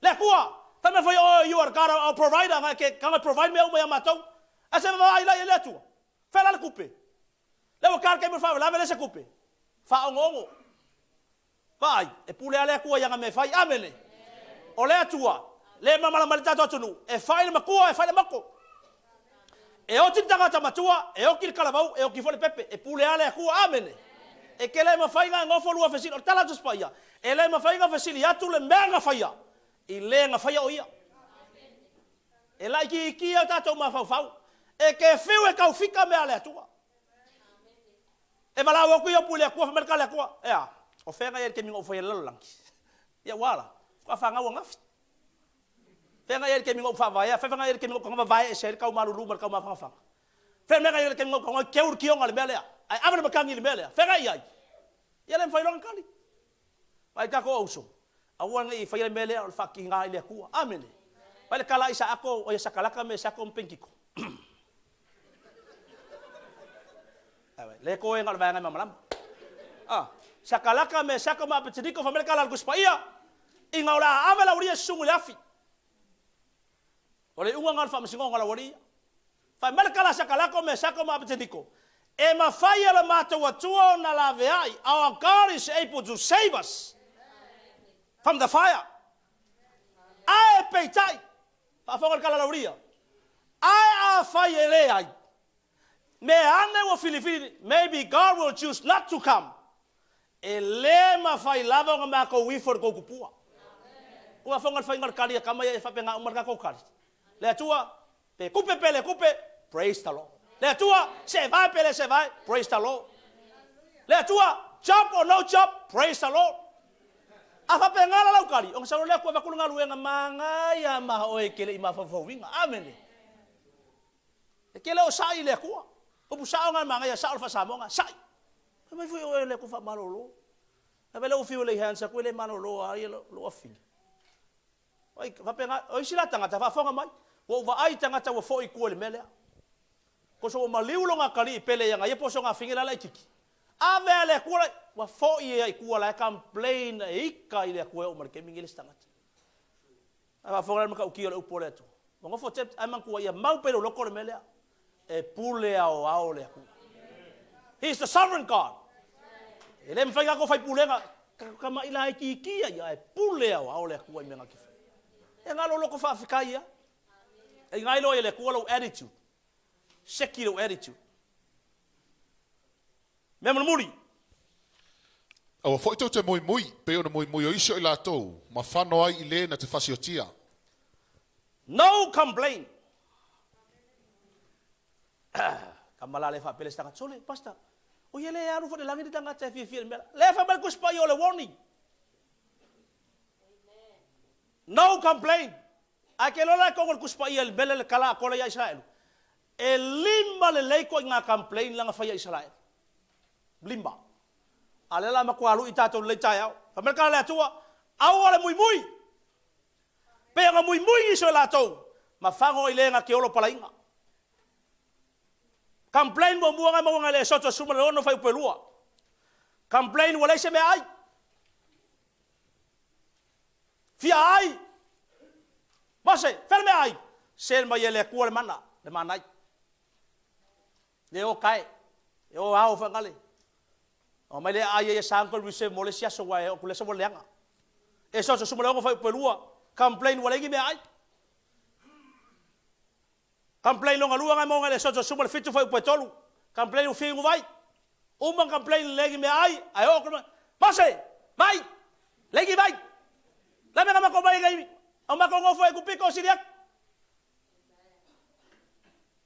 Le Atua! Fai mai foi oe, you are God our provider, nga e ke nga provide mea uma ia matou. Ai se vaai la i le Atua. Fea la le tupe? Lea ua ta le taimi o le faalavelave leai se tupe. Faaogoogo. Vaai, e pule lava le Atua i ana mea e fai. Amene. O le Atua, lea e malamalama ai le tatou atunuu, e fai le matua, e fai le moto. E oti le tagata matua, e oti le talavou, e oti foi le pepe. E pule lava le Atua. Amene. E te le mafai ona e nofo lua fesili. O le tala a Tusi Paia, e le mafai ona fesili atu le mea na faia i le na faia o ia. E laitiitia o tatou mafaufau. E te fiu e taufika mea a le Atua. E valaau atu Iopu i le Atua, fai mai le tala a le Atua, E a, o fea na i ai i le taimi na ou faia ai le lalolagi? Ia ua a la? Faatoa fanau ananafi. Fea na i ai i le taimi na ou faavaea? Fea na i ai i le taimi na ou tago vavae ese ai le tau malulu ma le tau mafanafana? Fea mea na i ai i le taimi na ou tago ai keu le tioga i le mea lea, ae ave le matagi i le mea lea? Fea na i ai? Ia le mafai loa ona tali. Vaai tatou auso, aua ne i faia le mea lea o le faatiga i le Atua. Amene. Vaai le tala a Isaako, o ia Sakalaka, Mesako ma Penitiko. Le koe na o le vaega e malamalama. Ah, Sakalaka, Mesako ma Apeteniko, fai mai le tala a le Tusi Paia, ina o le a ave le aualii e susugu i le afi. O le iuga lena o le faamasinoga a le aualii ia. Fai mai le tala a Sakalako, Mesako ma Apeteniko, E mafai e lo matou Atua ona laveai, our God is able to save us from the fire. Ae peitai, faafofoga le tala a le aualii ia, ae afai e leai, Me ane ua filifili, maybe God will choose not to come. E le mafai lava ona matou ifo i le tou tupua. Ua fofoga le faiga o le tali a tama ia e faapena uma le tatou tali. Le Atua, pe tupe pe le tupe, praise the Lord. Le Atua, sevae pe le sevae, praise the Lord. Le Atua, job or no job, praise the Lord. A faapena la lau tali, ona sau loa le Atua avatu le galuega manaia ma oe e te le i mafaufauina. Amene. E te le o sa'i i le Atua. Upu sa'o na e manaia, sa'o le faa-Samoa na, sa'i. Fai mai foi oe e le Atua faamalolo. Ae vaai la ua fiu e lay hands atu e le malolo lava ia lou afafine. Oi, faapena, o isi la tagata, faafofoga mai, ua ou vaai i tagata ua foi i tua i le mea lea. Koso ua maliu lona atalii pele ia ia po o sona afine la laitiiti. Ave a e le Atua la, ua foi ia i tua la e complain e ika i le Atua e oo mai le taimi lenei le isi tagata. Ae faafofoga la le matautia o le upu a le Atua. Ua nofo tempt, ae manatua ia mau pea i lou loto le mea lea. E pule aoao le Atua. He is the sovereign God. E le mafai ona tatou fai pulega, tama'i laitiiti ia, ae pule aoao le Atua i mea na te fai. E na lou loto faafetai ia. E iga iloa e le Atua lou attitude. Seki lou attitude. Mea mulimuli. Aua foi tou te muimui, pei ona muimui o isi o i latou, ma fano ai i le na te fasiotia. No complain. Tama la le faapele se tagata, Sole, pastor, o ia le alu foi le lagi le tagata e fiafia i le mea la. Le fai mai le Tusi Paia o le warning. No complain. Ae ke iloa la e tonu o le Tusi Paia i le mea lea le tala atoa lea ia Isaraelu. E lima lelei koiga complain la na fai e Isaraelu. Lima. A lea la matua lui tatou lelei taeao. Fai mai le tala a le Atua, aua le muimui. Pei ona muimui nisi o latou, ma fago i le na te olo palaiga. Complain muamua na maua ngai le Esoto 16 fuaiupu e 2. Complain ua leai se meaai. Fia ai. Mose, fea le meaai? Send mai e le Atua le mana, le manai. Le o kae, e o ao whangale. O mai le ai e sa uncle reserve mo le isi aso wa e o ku le sa leaga. E so so suma le ongo whai upe lua, complain ua leigi mea ai. Complain longa lua ngai mo le so so suma le fitu whai upe tolu. Complain u whingu vai. Uma complain legi mea ai, ai o ku Mose, vai, legi vai. La mea mako mai ngai, au mako ngofo e kupiko siriak.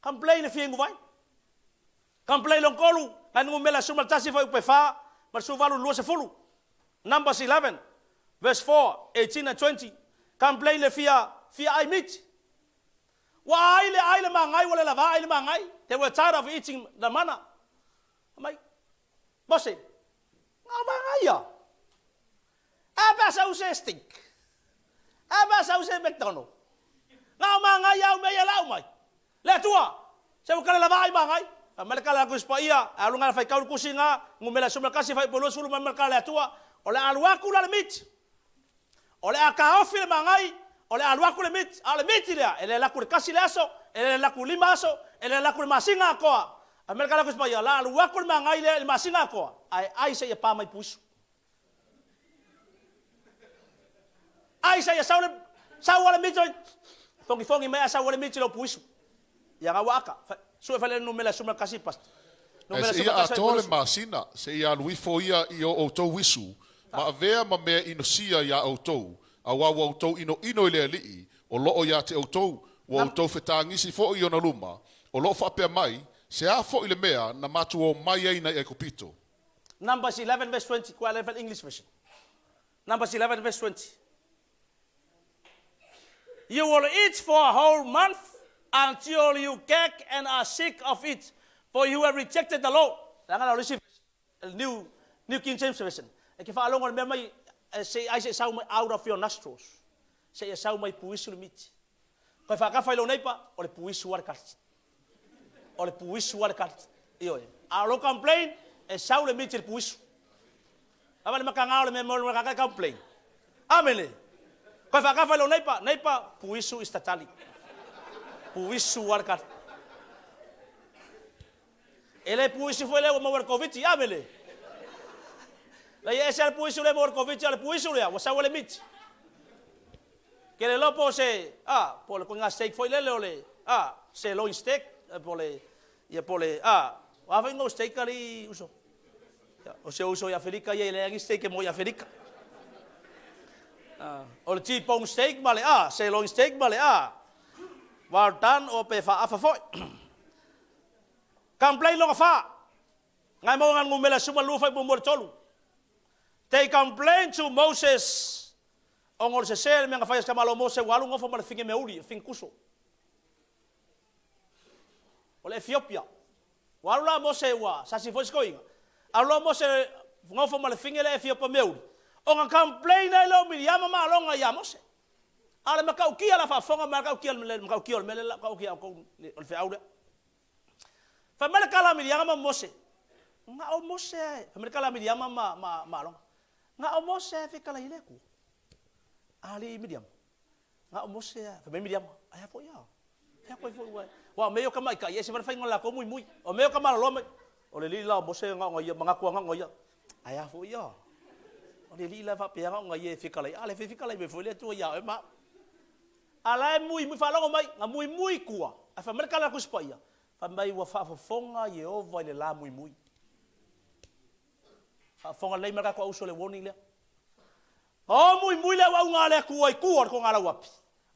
Complain le fia inu vai. Complain lona tolu, nai numera 11 fuaiupu e fa ma le 18 20. Numbers 11 verse 4, 18 and 20. Complain le fia fia ai miti. Ua ai le ai le magai ua le lava ai le magai. They were tired of eating the manna. Mai, Mose, ngā magai ia. A pe a sau se steak. A pe a sau se McDonald. Ngā magai au mea ia lau mai. Le Atua, se ua kale lava ai magai. Fai mai le kala a le Tusi Paia, e alu ngai le faitau le tusi nga, numera 11 fuaiupu 20 mai ma le kala a le Atua, o le a alu aku la le miti. O le a taofi le magai, o le a alu aku le miti, a o le miti lea, e le alu aku i le kasi le aso, e le alu aku i le lima aso, e le alu aku i le masina atoa. Fai mai le kala a le Tusi Paia, o le a alu aku le magai lea i le masina atoa, ae ai seia pa mai puisu. Ai seia sau le sau a le miti fogifogi mai a sau a le miti i lou puisu. Ia ga ua aka. Sue fale numera 11 pastor. Ae seia atoa le masina, seia alu ifo ia i o outou uisu, ma avea ma mea inosia iā outou, auā ua outou inoino i le Alii, o loo iā te outou, ua outou fetagisi foʻi i ona luma, o loo faapea mai, Se a foʻi le mea na matou o mai ai nai Aikupito? Numbers 11 verse 20, kua le English version. Numbers 11 verse 20. You will eat for a whole month until you gag and are sick of it, for you have rejected the Lord. Leaga la o le isi New, New King James Version. E ke faalogo le mea mai, se ai se sau mai out of your nostrils. Se ia sau mai puisu le miti. Koe whaakawha i lo neipa, o le puisu a le kalti. O le puisu a le kalti. Ioe. A o lou complain, e sau le miti i le puisu. Ava le makanga o le mea mo le makaka e complain. Amene. Koe whaakawha i lou neipa, neipa, puisu is tatali. Puisu a le kalti. E le puisu foi lea ua maua e le Koviti, amene. Leai e ese lava le puisu lea maua e le Koviti, a o le puisu lea ua sau e le miti. Ke le iloa po o se, a, po o le koiga steak foi lele o le, a, sirloin steak, po o le, ia po o le, a, o a foi ngou steak alii uso? Ia, o si ou uso i Afelika ia e leai ni steak e maua i Afelika. A, o le T-bone steak ma le, a, sirloin steak ma le, a, well done o pe faaafa foi. Complain lona fa. Ngai maua nga numera 12 fai muamua le tolu. They complained to Moses ona o le sese le mea na fai e si tamaloa Mose ua alu nofo ma le fine meauli, le fine kuso. O le Ethiopia. Ua alu la Mose ua sasi foi si toeaina. Alu loa Mose nofo ma le fine lea Ethiopia meauli. Ona complain ai lea o Miliama ma Alona ia Mose. A o le matautia la faafofoga mai a le matautia o le mea lea la tautia a outou o le feau lea. Fai mai le tala a Miliama ma Mose, na o Mose lava e, fai mai le tala a Miliama ma, ma, ma Arona, na o Mose lava e fetalai i le Atua. Alii Miliama, na o Mose lava, fai mai Miliama, ai a foi a. Fea koe foi ua, ua o mea ia o tamaitai, e ese foi le faiga o le latou muimui. O mea ia o tamaloloa mai, o le alii la o Mose na ona ia, manatu lava na ona ia. Ai a foi a. O le alii la e faapea na ona ia e fetalai, a le fia fetalai mai foi le Atua ia oe ma au. A la e muimui, faalogo mai, na muimui i tua, ae fai mai le tala a le Tusi Paia, fai mai ua faafofoga Ieova i le la muimui. Faafofoga lelei mai le tatou auso i le warning lea. Na o muimui le auauna a le Atua i tua o le togalauapi.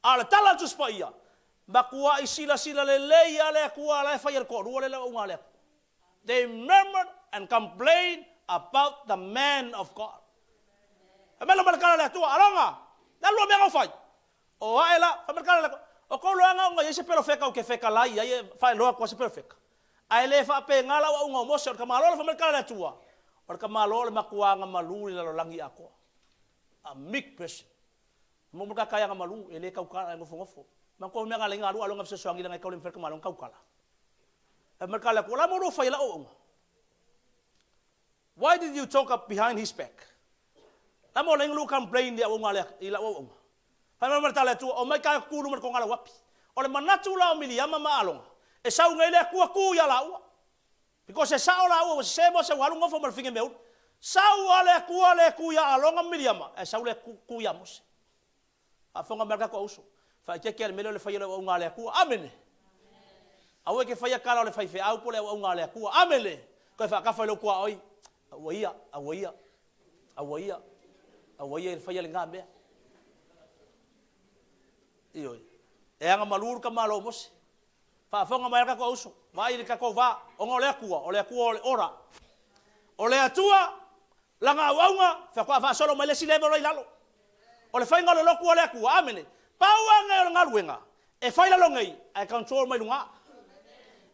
A o le tala a le Tusi Paia, matuai silasila lelei lava le Atua a la e fai e le toalua lea le auauna a le Atua. They murmured and complained about the man of God. Fai mai le tala a le Atua, Aloga, le alu lua mea na ou fai. O ae la, fai mai le tala a le Atua, o kou loaga ona i ai se perofeta ou te fetalai ai e faailoa atu ai se perofeta. Ae le faapena le auaunaga o Mose, o le tamaloa la, fai mai le tala a le Atua, o le tamaloa o le matuaga malu i le lalolagi atoa. A meek person. Mo mo ka kaiaga malu, e le tautala, e nofonofo. Manatua mea na laina alu aloga fesoasoani leaga e tau le mafai le tamaloa ona tautala. Fai mai le tala atu, o le a mo lua fai e lau auauna? Why did you talk up behind his back? Le a mo laina lua complain i le auauna a le, i lau auauna? Fai mai ma le tala atu, omai ka tu i luma i le togalauapi. O le manatu la o Miliama ma Alona, e sau nei le Atua tu ia laua. Because e sao laua ua sese Mose ua alu nofo ma le fine meauli. Sau a le Atua le tu ia Alona ma Miliama, ae sau le tu ia Mose. Faafofoga mai le tatou auso. Faaeteete le mea lea o le fai o le auauna a le Atua. Amene. Aua e te faia tala o le faifeau po o le auauna a le Atua. Amene. Toe faatafa i lou tuaoi. Aua ia, aua ia, aua ia, aua ia i le faia lena mea. Ioe. E agamalu le tamaloa o Mose. Faafofoga mai a le tatou auuso, vaai i le tatou va, ona o le Atua, o le Atua o le ora. O le Atua, Lana auauna, faatoa faasolo mai le isi level la i lalo. O le faiga o le lotu a le Atua, amene, pau lava lenei o le galuega, e fai lalo nei, ae control mai luga.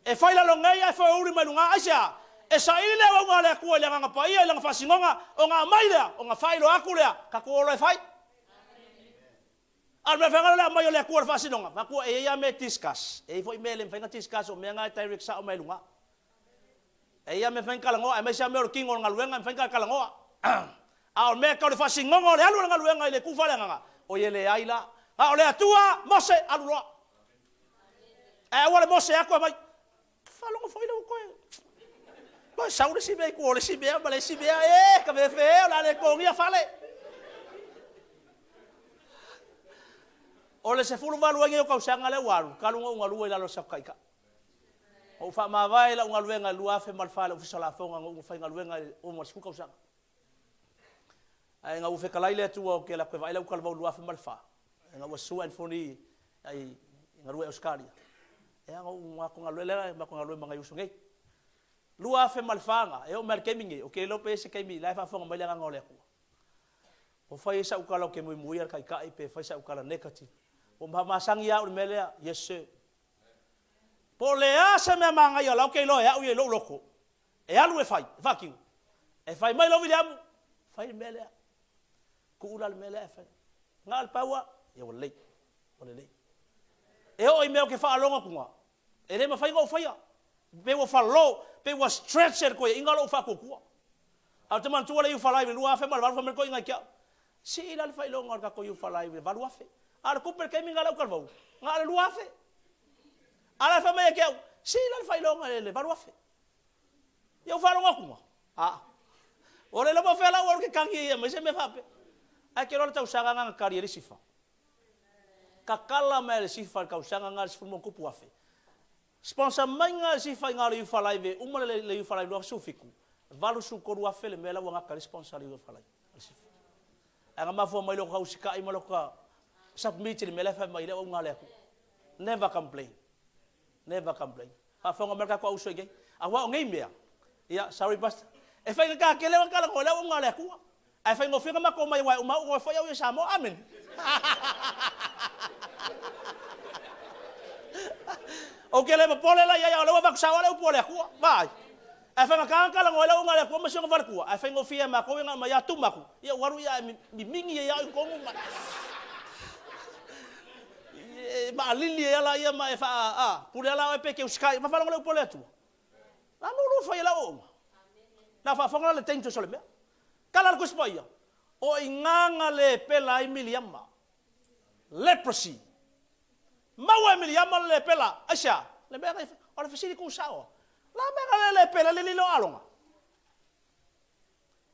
E fai lalo nei ae foeuli mai luga. Aisea? E saili le auauna a le Atua i le Agaga Paia i Lana faasinoga, ona aumai lea, ona faailoa atu lea, tatou o loa e fai. A o le mea faiga lea o le aumai o le Atua o le faasinoga, vaeatu e i ai lava mea e discuss, e i ai foi mea e le mafai ona discuss, o mea na e direct sao mai luga. E i ai lava mea e mafai ona talanoa, aemaise lava mea o le tino o le galuega e mafai ona talanoa. A o le mea tau le faasinoga o le alu o le galuega i le itu faaleagaga, oi e leai la. A o le Atua, Mose, alu loa. Ae aua le Mose atu aumai, faalogo foi lea ua toe toe sau le isi mea i tua o le isi mea ma le isi mea, e ka fefe e, o le a le totogia fale. O le 18 ai nei o tausaga lea ua alu, talu ona ou galue i lalo o le Taitai. Na ou faamavae i lau galuega i le 2004 i le Ofisa o Lafoga na ou faigaluega ai ua ova ma le 10 tausaga. Ae ina ua fetalai le Atua ou te alu atu e vaai lau talavou i le 2004, ina ua susu Anthony i galue i Ausetalia, ia na ou matou galue lea, matou galue ma nai uso nei. 2004 na, e oo mai lava i le taimi nei, ou te le iloa pe i ai se taimi, la e faafofoga mai le Agaga o le Atua. Ua fai ai sau tala ou te muimuia le Taitai pe fai sau tala negative. Ua masani lava au i le mea lea, yes sir. Po o le a se mea manaia o la ou te iloa e au ia i lou loto, e alu e fai, e faatino. E fai mai lou Viliamu, fai le mea lea. Tuu la le mea lea e fai. Na o le pau lava, ia ua lelei, ua lelei. E oo i mea ou te faalogo atu, e le mafai ona ou faia. Pei ua falo, pei ua stretch e le toeaina lou faatuatua. Ae ou te manatua le Youth Alive i le 2008 fai mai le toeaina ia te au, sii la le faailoga o le tatou Youth Alive i le 8,000. A o le tupe i le taimi lena a le autalavou, na o le 2,000. A o la e fai mai ia te au, sii la le faailoga i le 8,000. Ia ou faalogo atu, a, ua le iloa po o fea la ua alu ke tagi ai e aumai se mea faapea. Ae te iloa le tausaga lena na tali ai le Sifa. Tatala mai e le Sifa i le tausaga lena i le sefulu ma ona tupu afe. Sponsor mai na le Sifa i na o le Youth Alive e uma le Youth Alive 2017, 83 afe le mea la ua gata ai le sponsor a le Youth Alive a le Sifa. Ae na mafua mai lota usitai ma lota submit i le mea la e fai mai ai le auauna a le Atua. Never complain. Never complain. Faafofoga mai le tatou auso i nei. Aua o nei mea, ia, sorry pastor, e faigata tele ona talanoa i le auauna a le Atua. Ae faigofie ona matou omai aua e uma au oe foi au ia Samoa. Amene. Ou te le popole la i ai, a o lea ua avatu sao lava le upu a le Atua. Vaai. Ae faigata ona talanoa i le auauna a le Atua ma si ona faletua, ae faigofie ia matou ia na aumai lava tuma atu, ia ou alu ia ae mimigi ai lava oe i totonu ma e maalili ai lava laia ma e faa, a, pule lava la oe pe e te usitai. Ma faalogo le upu a le Atua. La mo lua fai e lau auauna. Na faafofoga la le dangerous o le mea. Tala le Tusi Paia, o i ina na lepela ai Miliama. Leprosy. Maua e Miliama le lepela. Aisea? Le mea na o le fesili tuusao lava. La mea na le lepela ai le alii o Alona?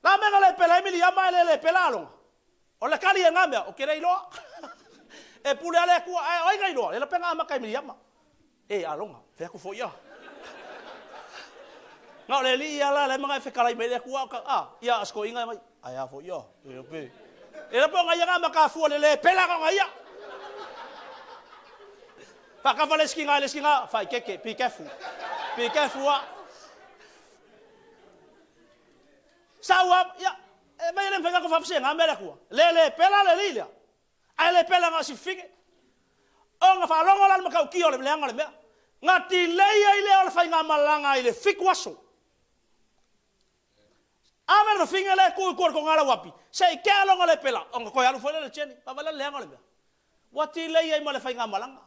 La mea na lepela ai Miliama ae le lepela Alona? O le tali e na mea, ou te le iloa. E pule lava le Atua, ae o ai na iloa? Le iloa pe na amata e Miliama. E, Alona, fai atu foi ia. Na o le alii lava la, la e manao e fetalai mai le Atua, a, ia, a si toeaina e mai, ae a foi ia, le iloa pe. Le iloa pe o na ia na amata afua le lepela na o na ia. Faatafa le isi tina i le isi tina, faaeteete, be careful, be careful a. Sau a, ia, e vai e le mafai ona faafesega mea le Atua. Le lepela le alii lea, ae lepela na o si fafine. Ona faalogo la le matautia o le leaga o le mea. Na delay ai lea o le faigamalaga i le 7 aso. Ave le fafine lea e tuu i tua i le toga lauapi, se i tea lona lepela, ona toe alu foi lea o le journey. Vaavaai la le leaga o le mea. Ua delay ai ma le faigamalaga.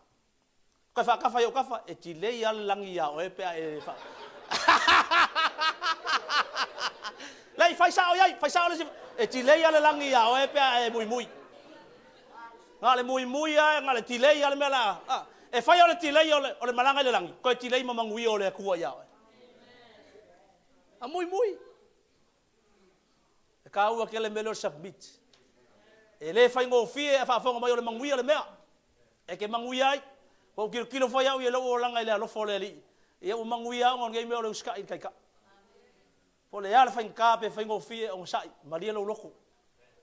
Toe faatafa i ou tafa, e delay lava le lagi ia oe pe a e fa... Leai, fai sao i ai, fai sao le isi, e delay lava le lagi ia oe pe a e muimui. Na o le muimui lava, na o le delay lava le mea la, a. E fai o le delay o le, o le malaga i le lagi, toe delay ma manuia o le Atua ia oe. A muimui. E taua tele le mea lea o le submit. E le faigofie a faafofoga mai o le manuia le mea. E te manuia ai. Ua ou tilotilo foi au i lou olaga i le alofa o le Alii. Ia ua manuia au ona o lenei mea o le usitai i le Taitai. Po o le a le faigata pe faigofie, onosai, malie lou loto.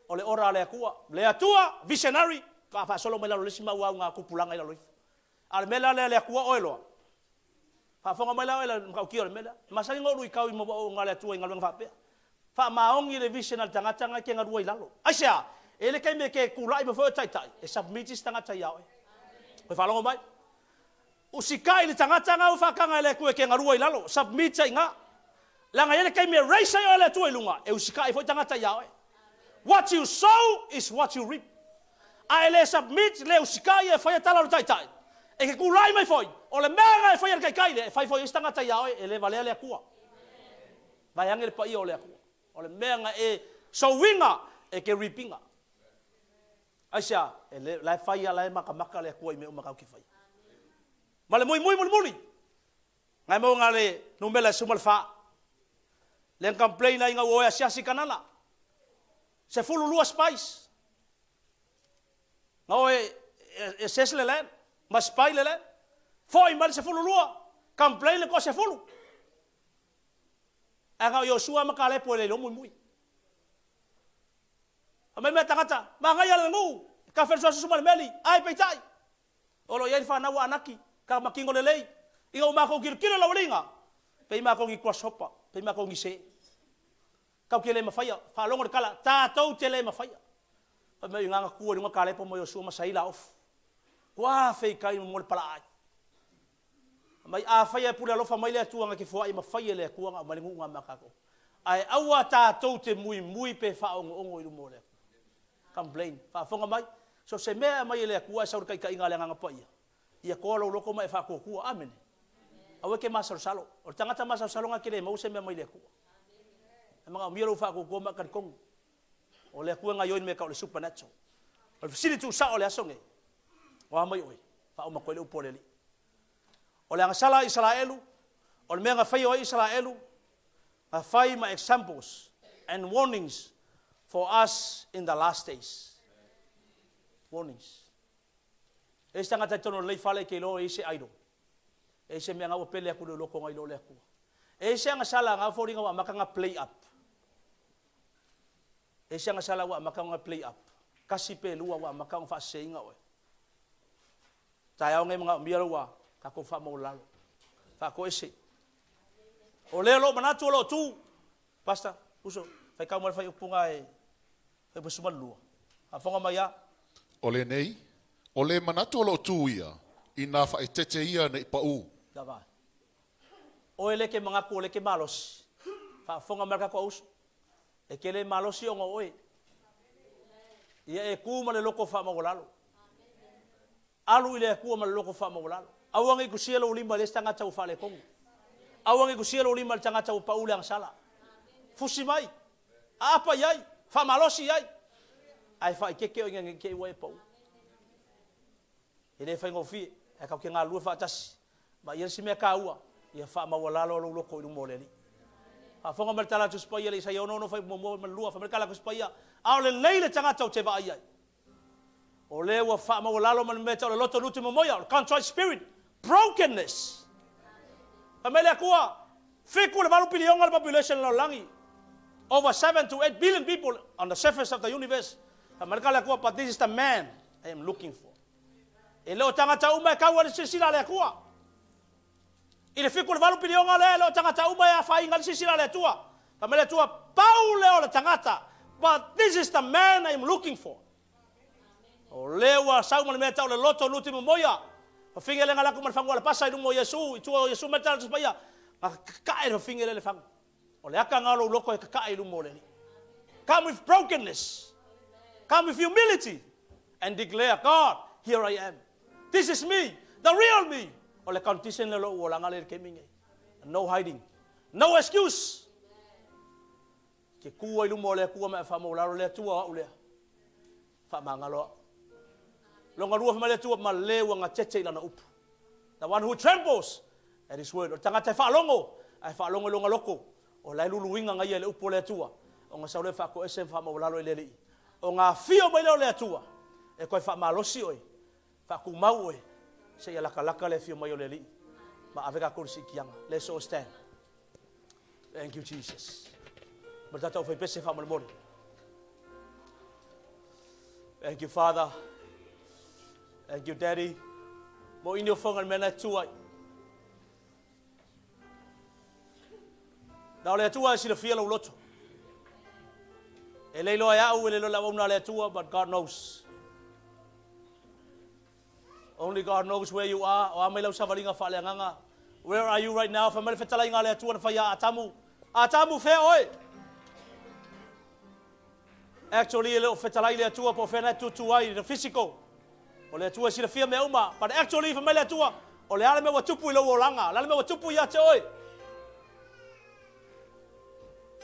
O le ora a le Atua. Le Atua, visionary, faasolo mai lalo o le isi mau auga tupulaga i lalo ifo. A o le mea la lea a le Atua oe loa. Faafofoga mai la oe i le matautia o le mea lea. E masani ona ou luitau i mauaoga a le Atua i galuega faapea. Faamaoni le vision a le tagata na e te galue i lalo. Aisea? E i ai le taimi e te tulai mai foi oe taitai, e submit isi tagata ia oe. Toe faalogo mai? Usitai le tagata na ua faataga e le Atua e te galue i lalo. Submit ai i ina. Leaga e i ai le taimi e raise ai oe e le Atua i luga, e usitai foi tagata ia oe. What you sow is what you reap. A e le submit, le usitai e faia tala o le taitai, e te tulai mai foi, o le mea na e faia e le taitai lea, e fai foi e isi tagata ia oe, e le valea le Atua. Vaeane le paia o le Atua. O le mea na e sow ina, e te reap ina. Aisea? E le, la e fai lava, la e matamata le Atua i mea uma tatou te faia. Ma le muimui mulimuli, na e maua na le numera e 14. Lea na complain ai ina ua o e asiasi i Kanana. 12 spies. Na o e assess le land, ma spy le land. Foi mai le 12, complain le toa 10. Ae na o Iosua ma Kalepo e le iloa muimui. Fai mai mea tagata, manaia le nuu, e kafe le suasusu ma le meli, ae peitai, o lo o i ai le fanau a Anaki, ka matino lelei. Ina ua matou tilotilo i laualiga, pei matou ni grasshopper, pei matou ni se. Tatou te le mafaia, faalogo le tala, tatou te le mafaia. Fai mai o i ina na tu ai i luga Kalepo ma Iosua ma saila ofu. Ua feitai mo le palaai. Fai mai, afai e pule alofa mai le Atua na te foai ma fai e le Atua na aumai le nuu na ma tatou. Ae aua tatou te muimui pe faaogo'ogo i luma o le Atua. Complain. Faafofoga mai, so o se mea e aumai e le Atua ae sau i le taitaiga a le Agaga Paia, ia toa lou loto ma e faatuatua. Amene. Aua e te masalosalo. O le tagata masalosalo na te le maua se mea mai le Atua. E manaomia lou faatuatua ma e talitonu. O le Atua e gaioi i le mea e tau o le supernatural. O le fesili tuusao o le aso nei, o a mai oe? Faauma atu ai le upu a le Alii. O le agasala a Isaraelu, o le mea na faia ai Isaraelu, na fai ma examples and warnings for us in the last days. Warnings. E isi tagata i totonu o lenei fale e te iloa e i ai se idol. E i ai se mea na ua pele atu i lou loto na i lo le Atua. E i ai se agasala na foliga ua amata na play up. E i ai se agasala ua amata ona play up. Tasi pe lua ua amata ona faaseseina oe. Taeao nei manaomia lou a tatou faamaualalo. Faatoese. O lea o lo o manatu o lo o tu. Pastor, uso, faitau mai le faaiupu e faaiupu 12. Faafofoga mai a. O lenei, o le manatu o lo o tu ia, inā faaeteete ia ne i paū. Lava. Oe lea e te manatu o lea e te malosi. Faafofoga mai le tatou auuso. E te le malosi ona o oe. Ia e tu ma le loto faamaualalo. Alu i le Atua ma le loto faamaualalo. Aua ne i tusia lou lima i le isi tagata ua faaletonu. Aua ne i tusia lou lima i le tagata ua pau le agasala. Fusi mai. Aapa i ai. Faamalosi i ai. Ae faaeteete oe ina ne i te i ua e pau. E le faigofie, ae tatou te galulue faatasi. Ma ia le isi mea taua, ia faamaualalo lou loto i luma o le Alii. Faafofoga mai le tala a le Tusi Paia i le Isaia 66 fuaiupu muamua ma le lua, fai mai le tala a le Tusi Paia, A o lelei le tagata ou te vaai ai, o lea ua faamaualalo ma le mea e tau o le loto luti momoia, o le contrite spirit, brokenness. Fai mai le Atua, 7 i le 8 piliona le population o le lalolagi, over 7 to 8 billion people on the surface of the universe. Fai mai le tala a le Atua, but this is the man I am looking for. E le o tagata uma e tau ai le silasila a le Atua. I le 7 i le 8 piliona lea, e le o tagata uma e afaina ai le silasila a le Atua. Fai mai le Atua, pau lea o le tagata, but this is the man I am looking for. O lea ua sau ma le mea tau le loto luti momoia. Fafine le galaku ma le fagu alapasa i luma o Iesu, i tua o Iesu mai le tala Tusi Paia. Na kakae le fafine lea le fagu. O le aka nga o lou loto e kakae i luma o le Alii. Come with brokenness. Come with humility and declare, God, here I am. This is me, the real me. O le condition lea o lou olaga lea i le taimi nei. No hiding. No excuse. Ke ku ai luma o le Atua ma e faamaulalo le Atua o au lea. Faamagalo au. Longa lua fai mai le Atua ma le ua gatete i lana upu. The one who trembles at his word. O le tagata e faalogo, ae faalogo i lona loto, o la e luluina nga ia i le upu o le Atua, ona sau lea faatoese ma faamaualalo i le Alii. Ona afio mai lea o le Atua, e toe faamalosi oe, faatumau oe, seia latalata le afio mai o le Alii, ma ave tatou i le siitiaga. Let's all stand. Thank you, Jesus. Ma le tatou faipese faamolemole. Thank you, Father. Thank you, Daddy. Mo ini o fonga le mea na tu ai. Na o le Atua e silafia lou loto. E le iloa e au, e le iloa e le auauna a le Atua, but God knows. Only God knows where you are. O a mai lau savaliga faaleagaga? Where are you right now? Fai mai le fetalaiga a le Atua na fai ia Atamu. Atamu, fea oe? Actually, e le o fetalai le Atua po o fea na e tutu ai, the physical. O le Atua e silafia mea uma. But actually, fai mai le Atua, o le a le mea ua tupu i lou olaga? O le a le mea ua tupu ia te oe?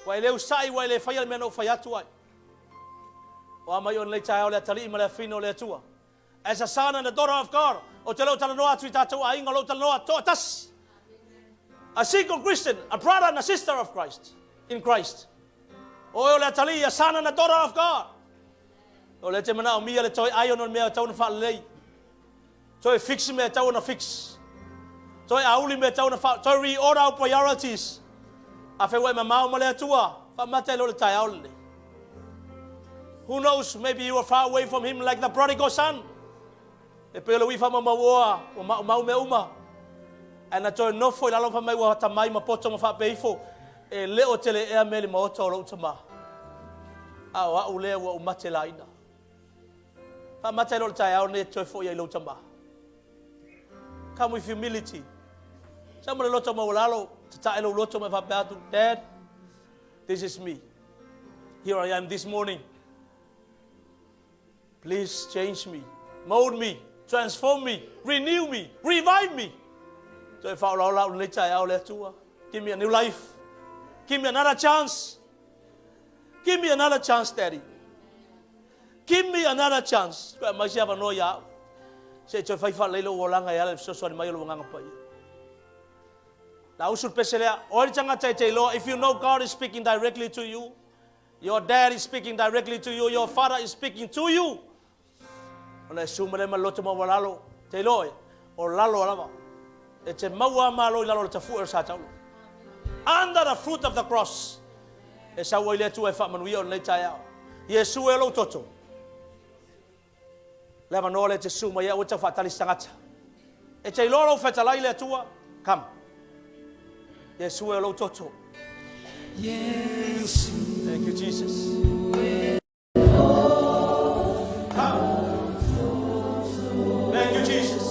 Ua e le usa'i, ua e le faia le mea na ou fai atu ai. O a mai oe lenei taeao le atalii ma le afine o le Atua. As a son and a daughter of God, ou te le o talanoa atu i tatou aiga, o lou talanoa toatasi. A single Christian, a brother and a sister of Christ, in Christ. O oe o le atalii, a son and a daughter of God. O lea te manaomia le toe iron o le mea e tatau ona faalelei. Toe fix mea e tatau ona fix. Toe auli mea e tatau ona fa... Toe reorder our priorities. Afai ua e mamao ma le Atua, faamata i lo le taeao lenei. Who knows, maybe you are far away from him like the prodigal son. E pei o le ui faamaumauoa, ua maumau mea uma. Ae na toe nofo i lalo fai mai ua atamai ma poto ma faapea ifo, e le o tele ea mea i le maota o lou tama. A o au lea ua ou mate laina. Faamata i lo le taeao lenei e toe foi ai lou tama. Come with humility. Sau ma le loto maualalo, tatae lou loto ma e faapea atu, Dad, this is me. Here I am this morning. Please change me, mold me, transform me, renew me, revive me. Toe faaolaola au lenei taeao le Atua. Give me a new life. Give me another chance. Give me another chance, Daddy. Give me another chance. Toe aumai se avanoa ia au. Se i toe fai faalelei lou olaga e ala i le fesoasoani mai o lou Agaga Paia. La usu le pese lea, o le tagata e te iloa, if you know God is speaking directly to you, your dad is speaking directly to you, your father is speaking to you, ona e su mai lea ma le loto maualalo, te iloa e, o lalo lava, e te maua a malo i lalo o le tafue o le sa taulo. Under the fruit of the cross, e sau ai le Atua e faamanuia o lenei taeao. Iesu e o lou toto. Le avanoa lea e te susu mai ai, aua e tau faatali se tagata. E te iloa lou fetalai le Atua, come. Iesu e o lou toto. Thank you, Jesus. Come. Thank you, Jesus.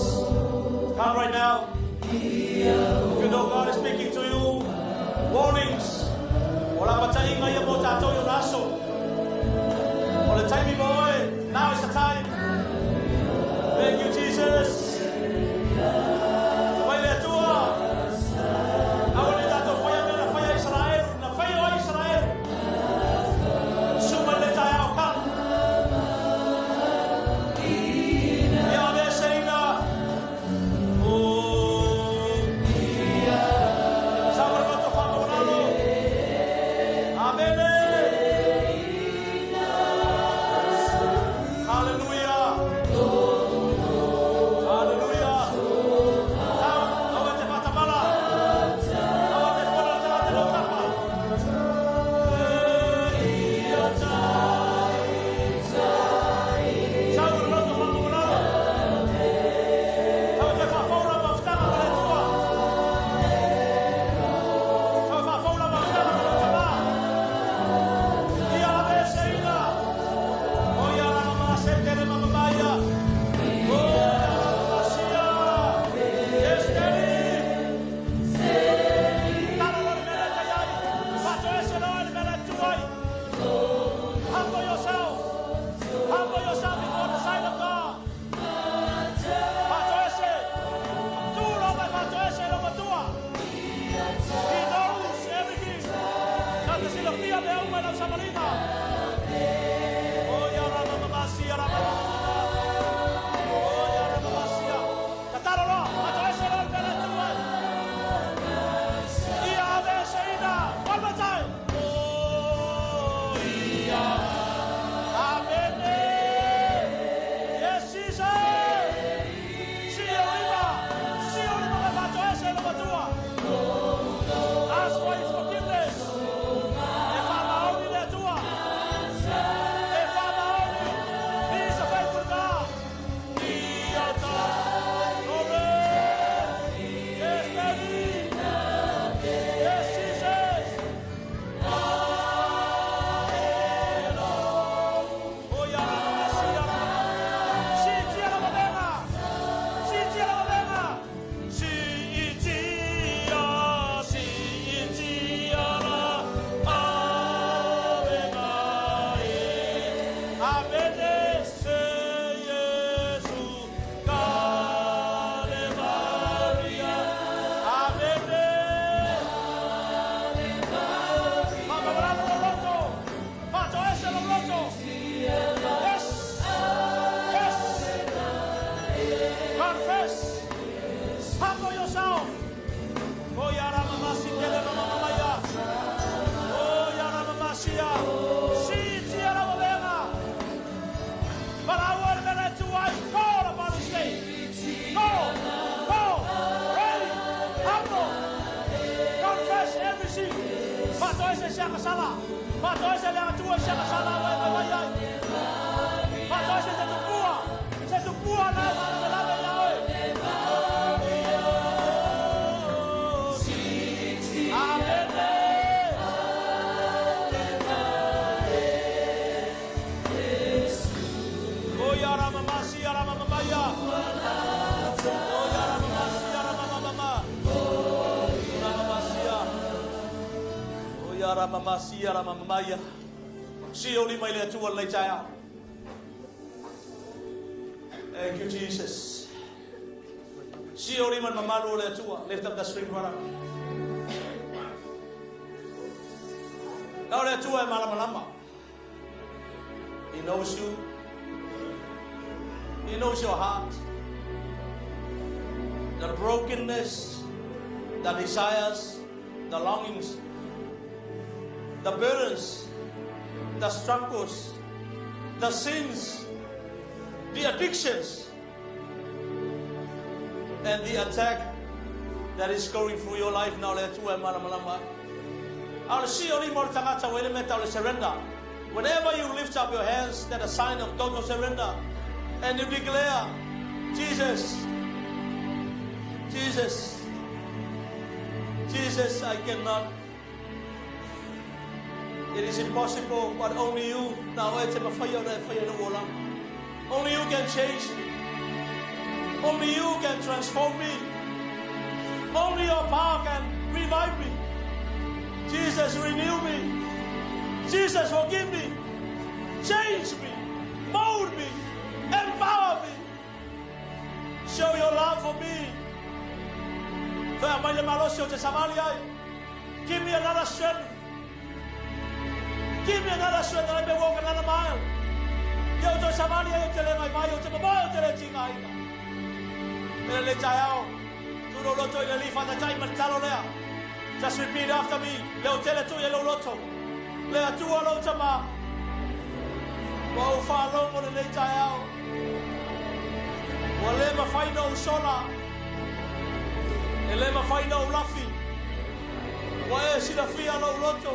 Come right now. If you know God is speaking to you, warnings. O la pataiga ia mo tātou i ona aso. O le taimi mo oe. Now is the time. Thank you, Jesus. Mai le Atua. Aua ne tātou whaia mea na whaia Israel, na whaia o Israel. Su mai le taeao, come. Ia aveeseina. Oh. Sau le loto whakamaualalo. Amene. Hallelujah. Hallelujah. Come, aua te whatamala. Aua te pona o te rate lau tafa. Sau le loto whakamaualalo. Sau te whawhaura mafutaga ma le Atua. Sau whawhaura mafutaga ma lou tama. Ia aveeseina. O ia rama ma se tere ma mamaia. O ia rama ma sia. Yes, Daddy. Talo loa le mea lea e tai ai. Faatoese loa le mea lea e tu ai. Humble yourself. Humble yourself before the sight of God. Faatoese. Tu loa mai faatoese lou matua. He knows everything. Na te silafia mea uma i lau savaliga. O ia rama ma masia rama ma ma ma. O ia rama masia. Tatalo loa, faatoese loa le mea lea e tu ai. Ia aveeseina. One more time. O ia. Amene. Yes, Jesus. Sii ou lima. Sii ou lima mai faatoese lou matua. Ask for his forgiveness. E faamaoni le Atua. E faamaoni. He is a faithful. agasala. Faatoese le Agatua i se agasala ua e vaivai ai. Faatoese se tupua, se tupua na e faalavelave iā oe. Amene. Oia rama masia rama mamaia. Oia rama masia rama mamama. Rama masia. Oia rama masia rama mamaia. Sii ou lima i le Atua lenei taeao. Thank you, Jesus. Sii ou lima i le mamalu o le Atua. Lift up the screen, brother. Na o le Atua e malamalama. He knows you. He knows your heart. The brokenness, the desires, the longings, the burdens, the struggles, the sins, the addictions, and the attack that is going through your life now. Le Atua e malamalama. A o le sii o lima o le tagata ua i le mea tau le surrender. Whenever you lift up your hands, that a sign of total surrender. And you declare, Jesus, Jesus, Jesus, I cannot. It is impossible, but only you. Na oe te mawhai o le whai o le ola. Only you can change me. Only you can transform me. Only your power can revive me. Jesus, renew me. Jesus, forgive me. Change me. Mold me. Empower me. Show your love for me. Toe aumai le malosi ou te savali ai. Give me another strength. Give me another strength that I may walk another mile. Ia ou toe savali ai ou te le vaivai, ou te momoe, ou te le tigaina. E lenei taeao, tuu lou loto i le Alii faataitai ma le talo lea. Just repeat after me, leo tele tuu i ai lou loto. Le Atua lou Tama, ua ou faalogo lenei taeao. Ua le mafai ona ou sola, e le mafai ona ou lafi. Ua e silafia lou loto,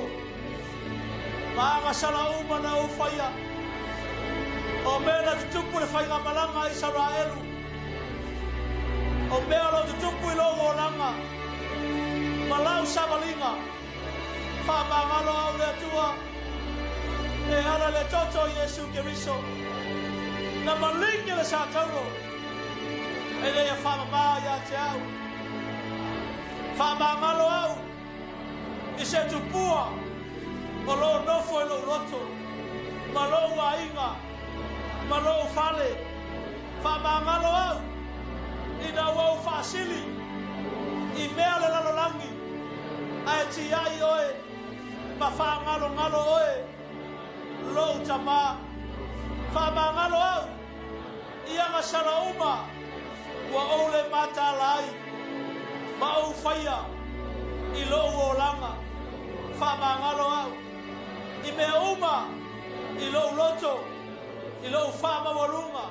ma agasala uma na ou faia. O mea na tutupu i le faigamalaga a Isaraelu, o mea o lo o tutupu i lou olaga, ma lau savaliga, Faamagalo au le Atua e ala le toto o Iesu Keriso na maligi le satauro ina ia faamama ia te au. Faamagalo au i se tupua o lo o nofo i lou loto ma lou aiga ma lou fale. Faamagalo au ina ua ou faasili i mea o le lalolagi. Ae tiai oe ma faagalogalo oe, lou tama. Faamagalo au i agasala uma ua ou le mataala ai ma ou faia i lou olaga. Faamagalo au i mea uma i lou loto, i lou faamaualuga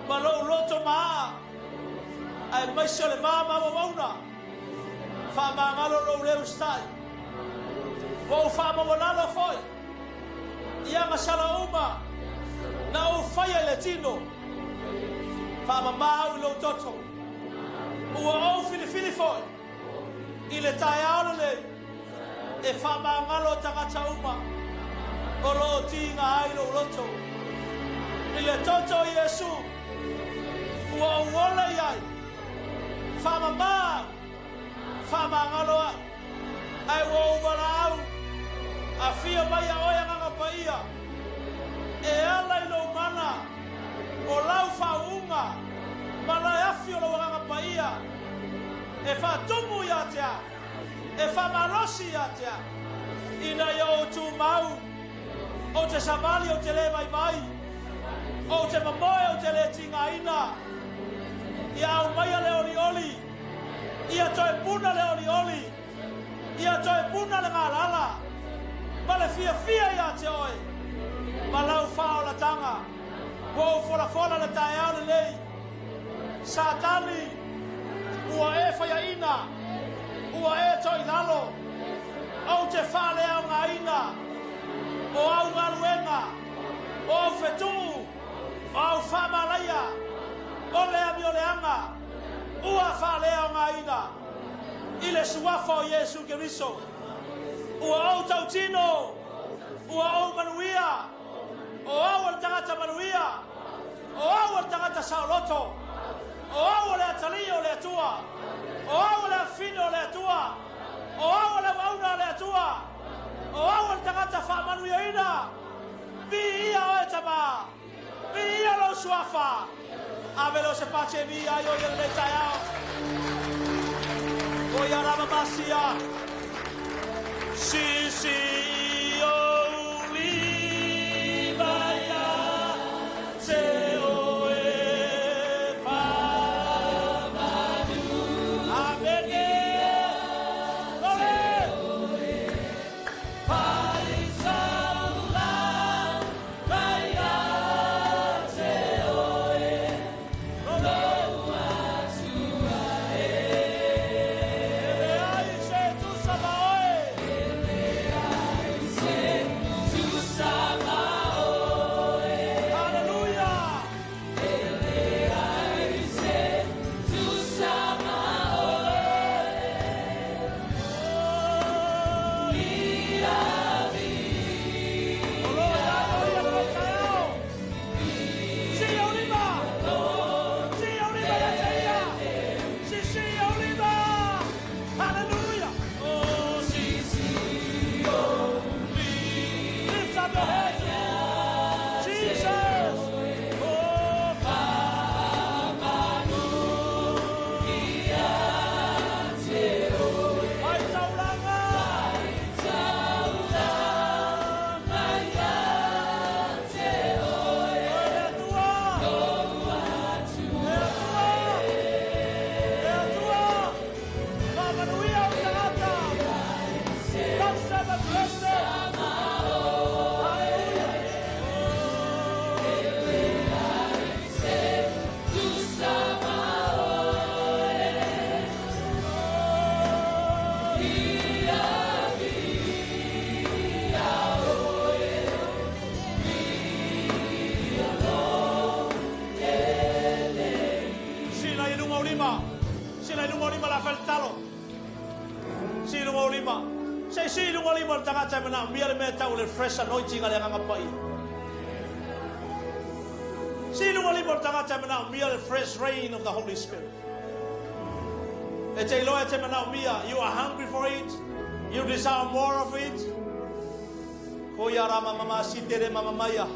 ma lou loto maa, aemaise o le va maumaumauna. Faamagalo lou leu stai. Ua ou faamaualalo foi i agasala uma na ou faia i le tino. Faamama au i lou toto. Ua ou filifili foi i le taeao lenei e faamagalo tagata uma o lo o tiga ai lou loto. I le toto o Iesu ua ou ola i ai. Faamama au, faamagalo au, ae ua ou valaau, afio mai a oe Agaga Paia, e ala i lou mana, o lau faauuga, ma le afi o lou Agaga Paia, e faatumu ia te au, e faamalosi ia te au, ina ia ou tumau, ou te savali ou te le vaivai, ou te momoe ou te le tigaina. Ia aumaia le olioli, ia toe puna le olioli, ia toe puna le galala, ma le fiafia ia te oe, ma lau faaolataga. Ua ou folafola le taeao lenei, Satani, ua e faiaina, ua e toilalo. Ou te faaleaogaina o au galuega, o au fetuu, o au faamalaia, o le amioleaga ua faaleaogaina i le Suafa o Iesu Keriso. Ua ou tautino, ua ou manuia, o au o le tagata manuia, o au o le tagata saoloto, o au o le atalii o le Atua, o au o le afafine o le Atua, o au o le auauna a le Atua, o au o le tagata faamanuiaina. Viia oe Tama, viia lou Suafa. Ave lea o se pati e viia ai oe i lenei taeao. O ia rama masia. Sisi ou lima ia te oe faamanu. Amene. Lole. E leai se tusa ma oe. Hallelujah. O lo ia o ia lenei taeao. Si ou lima. Si ou lima ia te ia. Si ou lima. Hallelujah. Oh, si Lift up your heads. Jesus. Oh, Mai taulaga. Oe le Atua. Le Atua. Le Atua. Faamanuia o tagata. Touch them and bless them. Hallelujah. Sila i luga o lima. Sila i luga o lima la fale talo. Si i luga o lima. Se si i luga o lima o le tagata e manaomia le mea tau le fresh anointing a le Agaga Paia. Si i luga o lima o le tagata e manaomia le fresh rain of the Holy Spirit. E te iloa e te manaomia, you are hungry for it, you desire more of it. Ko ia rama mama si tere mama maya.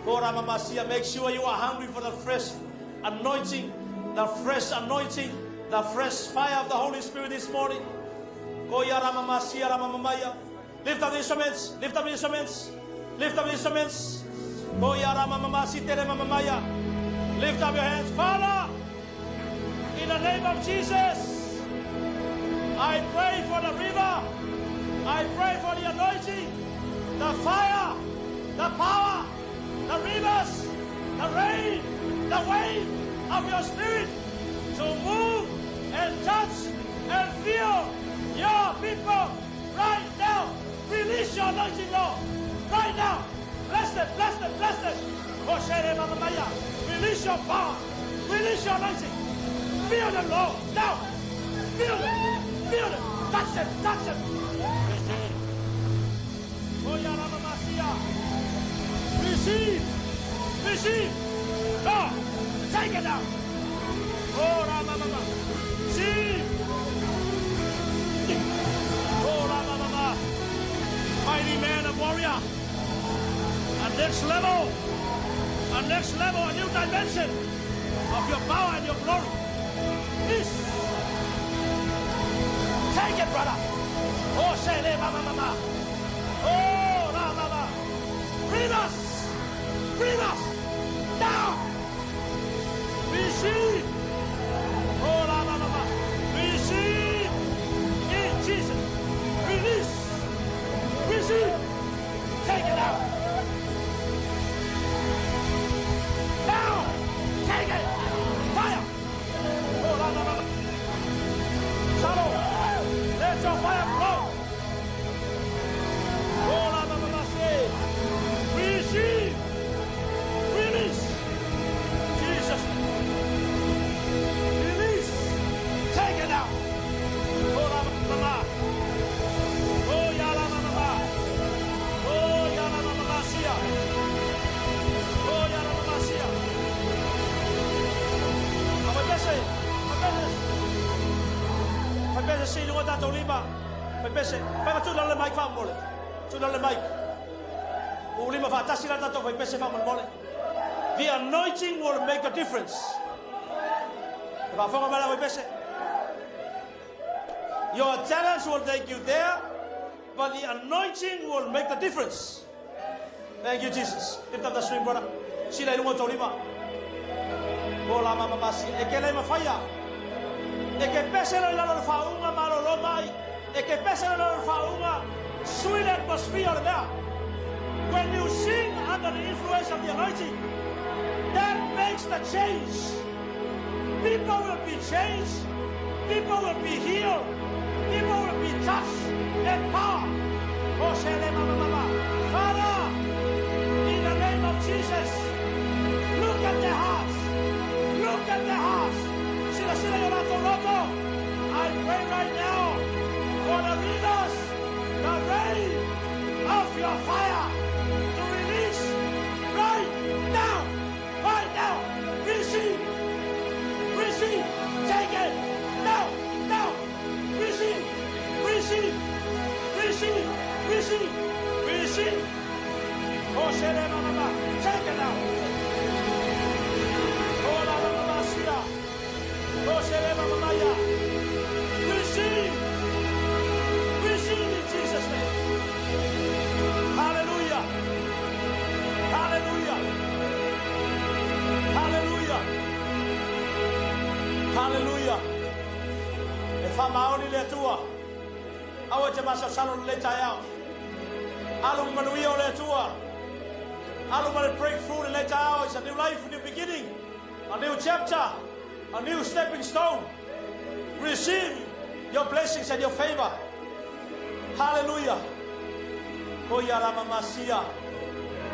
Ko rama masia, make sure you are hungry for the fresh anointing, the fresh anointing, the fresh fire of the Holy Spirit this morning. Ko ia rama masia rama mamaya. Lift up the instruments, lift up the instruments, lift up the instruments. Ko ia rama mama si tere mama maya. Lift up your hands, Father. In the name of Jesus, I pray for the river. I pray for the anointing, the fire, the power, the rivers, the rain, the wave of your spirit to move and touch and feel your people right now. Release your anointing, Lord, right now. Bless them, bless them, bless them. Oh, Shere Mama Maya. Release your power. Release your anointing. Feel them, Lord, now. Feel them, feel them. Touch them, touch them. Receive. Oh, ya Rama Masia. Receive. Receive. Go. Take it now. Oh, Rama Mama. Receive. Oh, Rama Mama. Mighty man of warrior. A next level. A next level, a new dimension of your power and your glory. This. Take it, brother. Oh, Shele, mama, mama. Oh, la, mama. Breathe us. Breathe us. Now. Receive. Oh, la, la, la, la. Receive. In Jesus. Release. Receive. Take it out. Now. Take it. Fire. Oh, la, la, la, la. Shalom. Let your fire flow. sii i luga tatou lima. Fai pese. Fai ma tuu i lalo le mic faamolemole. Tuu i lalo le mic. Uu lima faatasi la tatou fai pese faamolemole. The anointing will make a difference. E faafofoga mai la fai pese. Your talents will take you there, but the anointing will make the difference. Thank you, Jesus. Lift up the stream, brother. Sila i luga o tou lima. O la mama masi. E ke le mafaia. E ke pese lo i lalo le faauga malolo mai. E ke pese lo i lalo le faauga. Sui le atmosphere o le mea. When you sing under the influence of the anointing, that makes the change. People will be changed. People will be healed. People will be touched and power. O se le mama mama. Father, in the name of Jesus, look at their hearts. Look at their hearts. Sila sila yo lato loto. I pray right now for the leaders, the rain of your fire to release right now. Right now. Receive. Receive. Take it. Now. Now. Receive. Receive. Receive. Receive. Receive. Oh, sele mama. Take it now. Oh, la la mama sia. Oh, sele mama ya. Receive. Receive in Jesus' name. Hallelujah. Hallelujah. Hallelujah. Hallelujah. E faamaoni le Atua. Aua e te masalosalo lenei taeao. Alu ma manuia o le Atua. Alu ma le breakthrough lenei taeao. It's a new life, a new beginning, a new chapter, a new stepping stone. Receive your blessings and your favor. Hallelujah. Koyarama.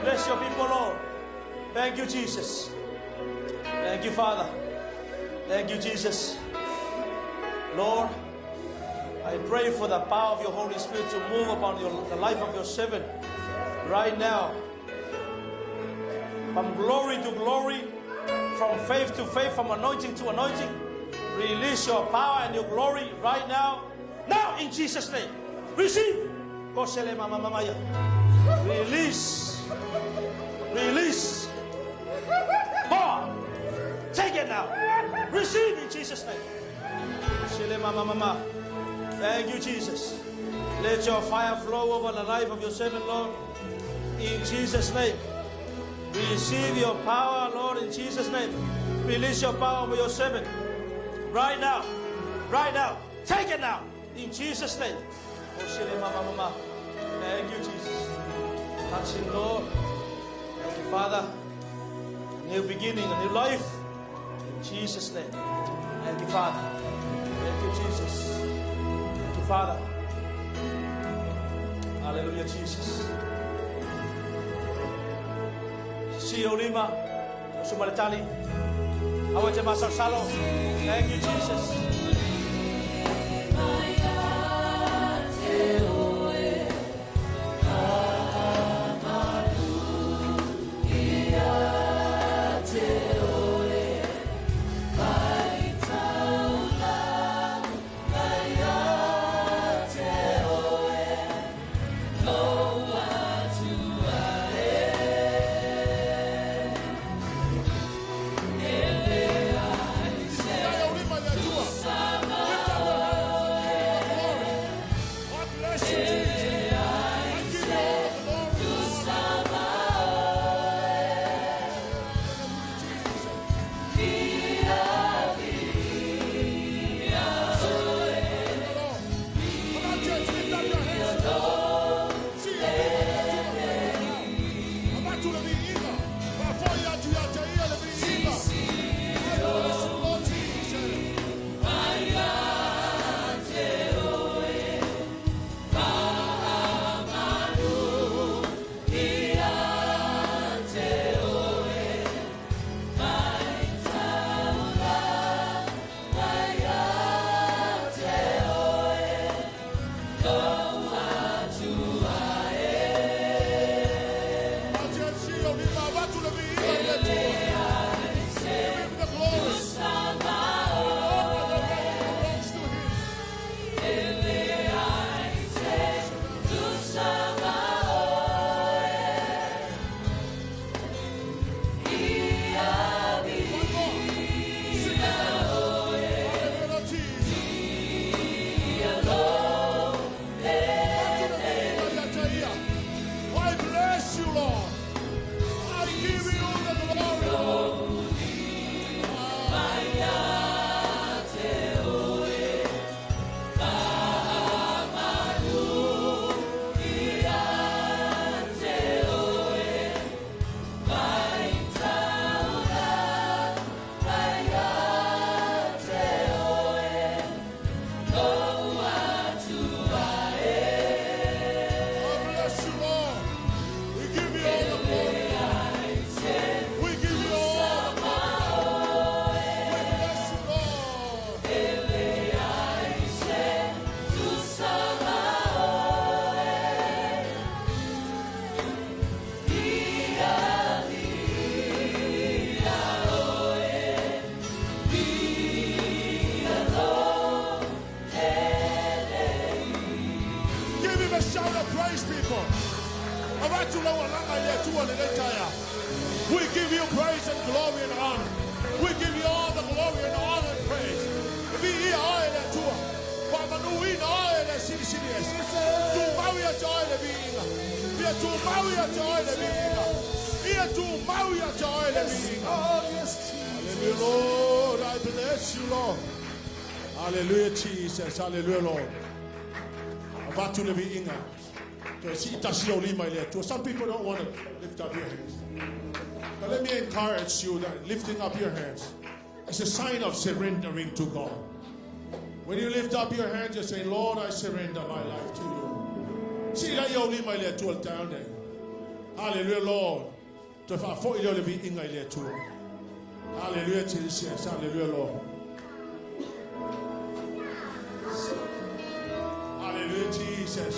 Bless your people, Lord. Thank you, Jesus. Thank you, Father. Thank you, Jesus. Lord, I pray for the power of your Holy Spirit to move upon the life of your servant right now. From glory to glory, from faith to faith, from anointing to anointing. Release your power and your glory right now. Now, in Jesus' name. Receive. Kosele mama mamaya. Release. Release. More. Take it now. Receive in Jesus' name. Sele mama mama. Thank you, Jesus. Let your fire flow over the life of your servant, Lord. In Jesus' name. Receive your power, Lord, in Jesus' name. Release your power over your servant. Right now. Right now. Take it now. In Jesus' name. Oh, sele mama mama. Thank you, Jesus. Touch him, Lord. Thank you, Father. A new beginning, a new life. In Jesus' name. Thank you, Father. Thank you, Jesus. Thank you, Father. Hallelujah, Jesus. Sii ou lima, usu ma le tali. Aua e te masalosalo. Thank you, Jesus. Sii ou lima i le Atua. Avatu lau alaga i le Atua i lenei taeao. We give you praise and glory and honor. We give you all the glory and honor and praise. Viia oe le Atua. Faamanuina oe le Silisili Ese. Tumau ia te oe le viiga. Ia tumau ia te oe le viiga. Ia tumau ia te oe le viiga. Hallelujah, Lord. I bless you, Lord. Hallelujah, Jesus. Hallelujah, Lord. Avatu le viiga. Toe sii tasi ou lima i le Atua. Some people don't want to lift up your hands. But let me encourage you that lifting up your hands is a sign of surrendering to God. When you lift up your hands, you say, Lord, I surrender my life to you. Sii laia ou lima i le Atua i le taeao nei. Hallelujah, Lord. Toe faafoi lea o le viiga i le Atua. Hallelujah, Jesus. Hallelujah, Lord. Hallelujah, Jesus.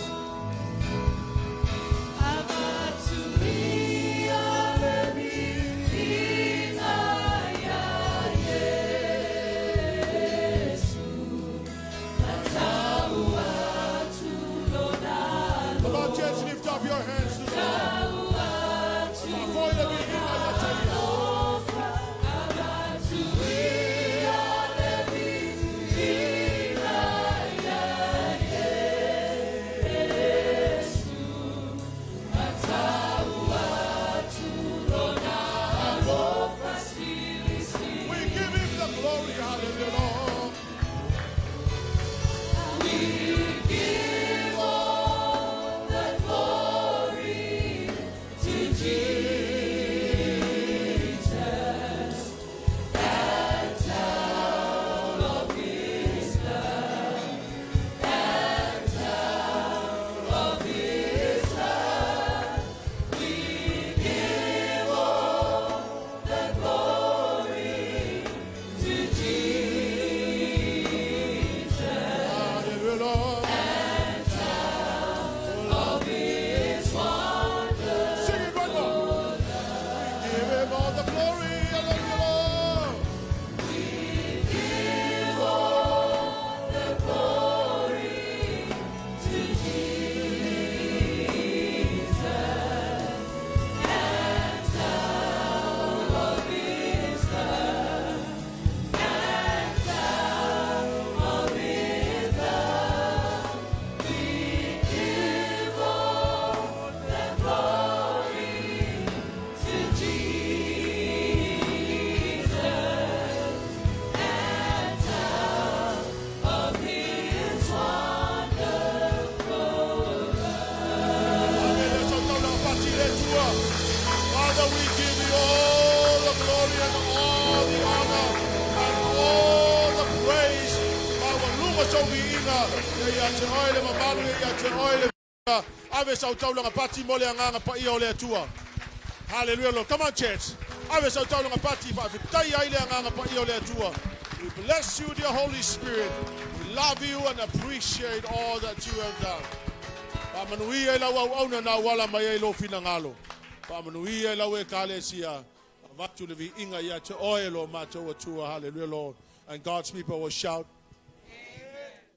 Come on, church, lift up your hands to the Lord. Faafoi le viiga ia te ia. We give him the glory, hallelujah, Lord. Hallelujah, Lord. Sing it one more. We give him all the glory, hallelujah, Lord. Father, we give you all the glory and all the honor and all the praise. Maualuga sou viiga, ia ia te oe le mamalu, ia ia te oe le Ave sau taulaga pati mo le agaga paia o le Atua. Hallelujah, Lord. Come on, church. Ave sau taulaga pati faafetai ai le agaga paia o le Atua. We bless you, dear Holy Spirit. We love you and appreciate all that you have done. Faamanuia i lau auauna na auala mai ai lou finagalo. Faamanuia i lau Ekalesia. Avatu le viiga ia te oe lo matou Atua. Hallelujah, Lord. And God's people will shout.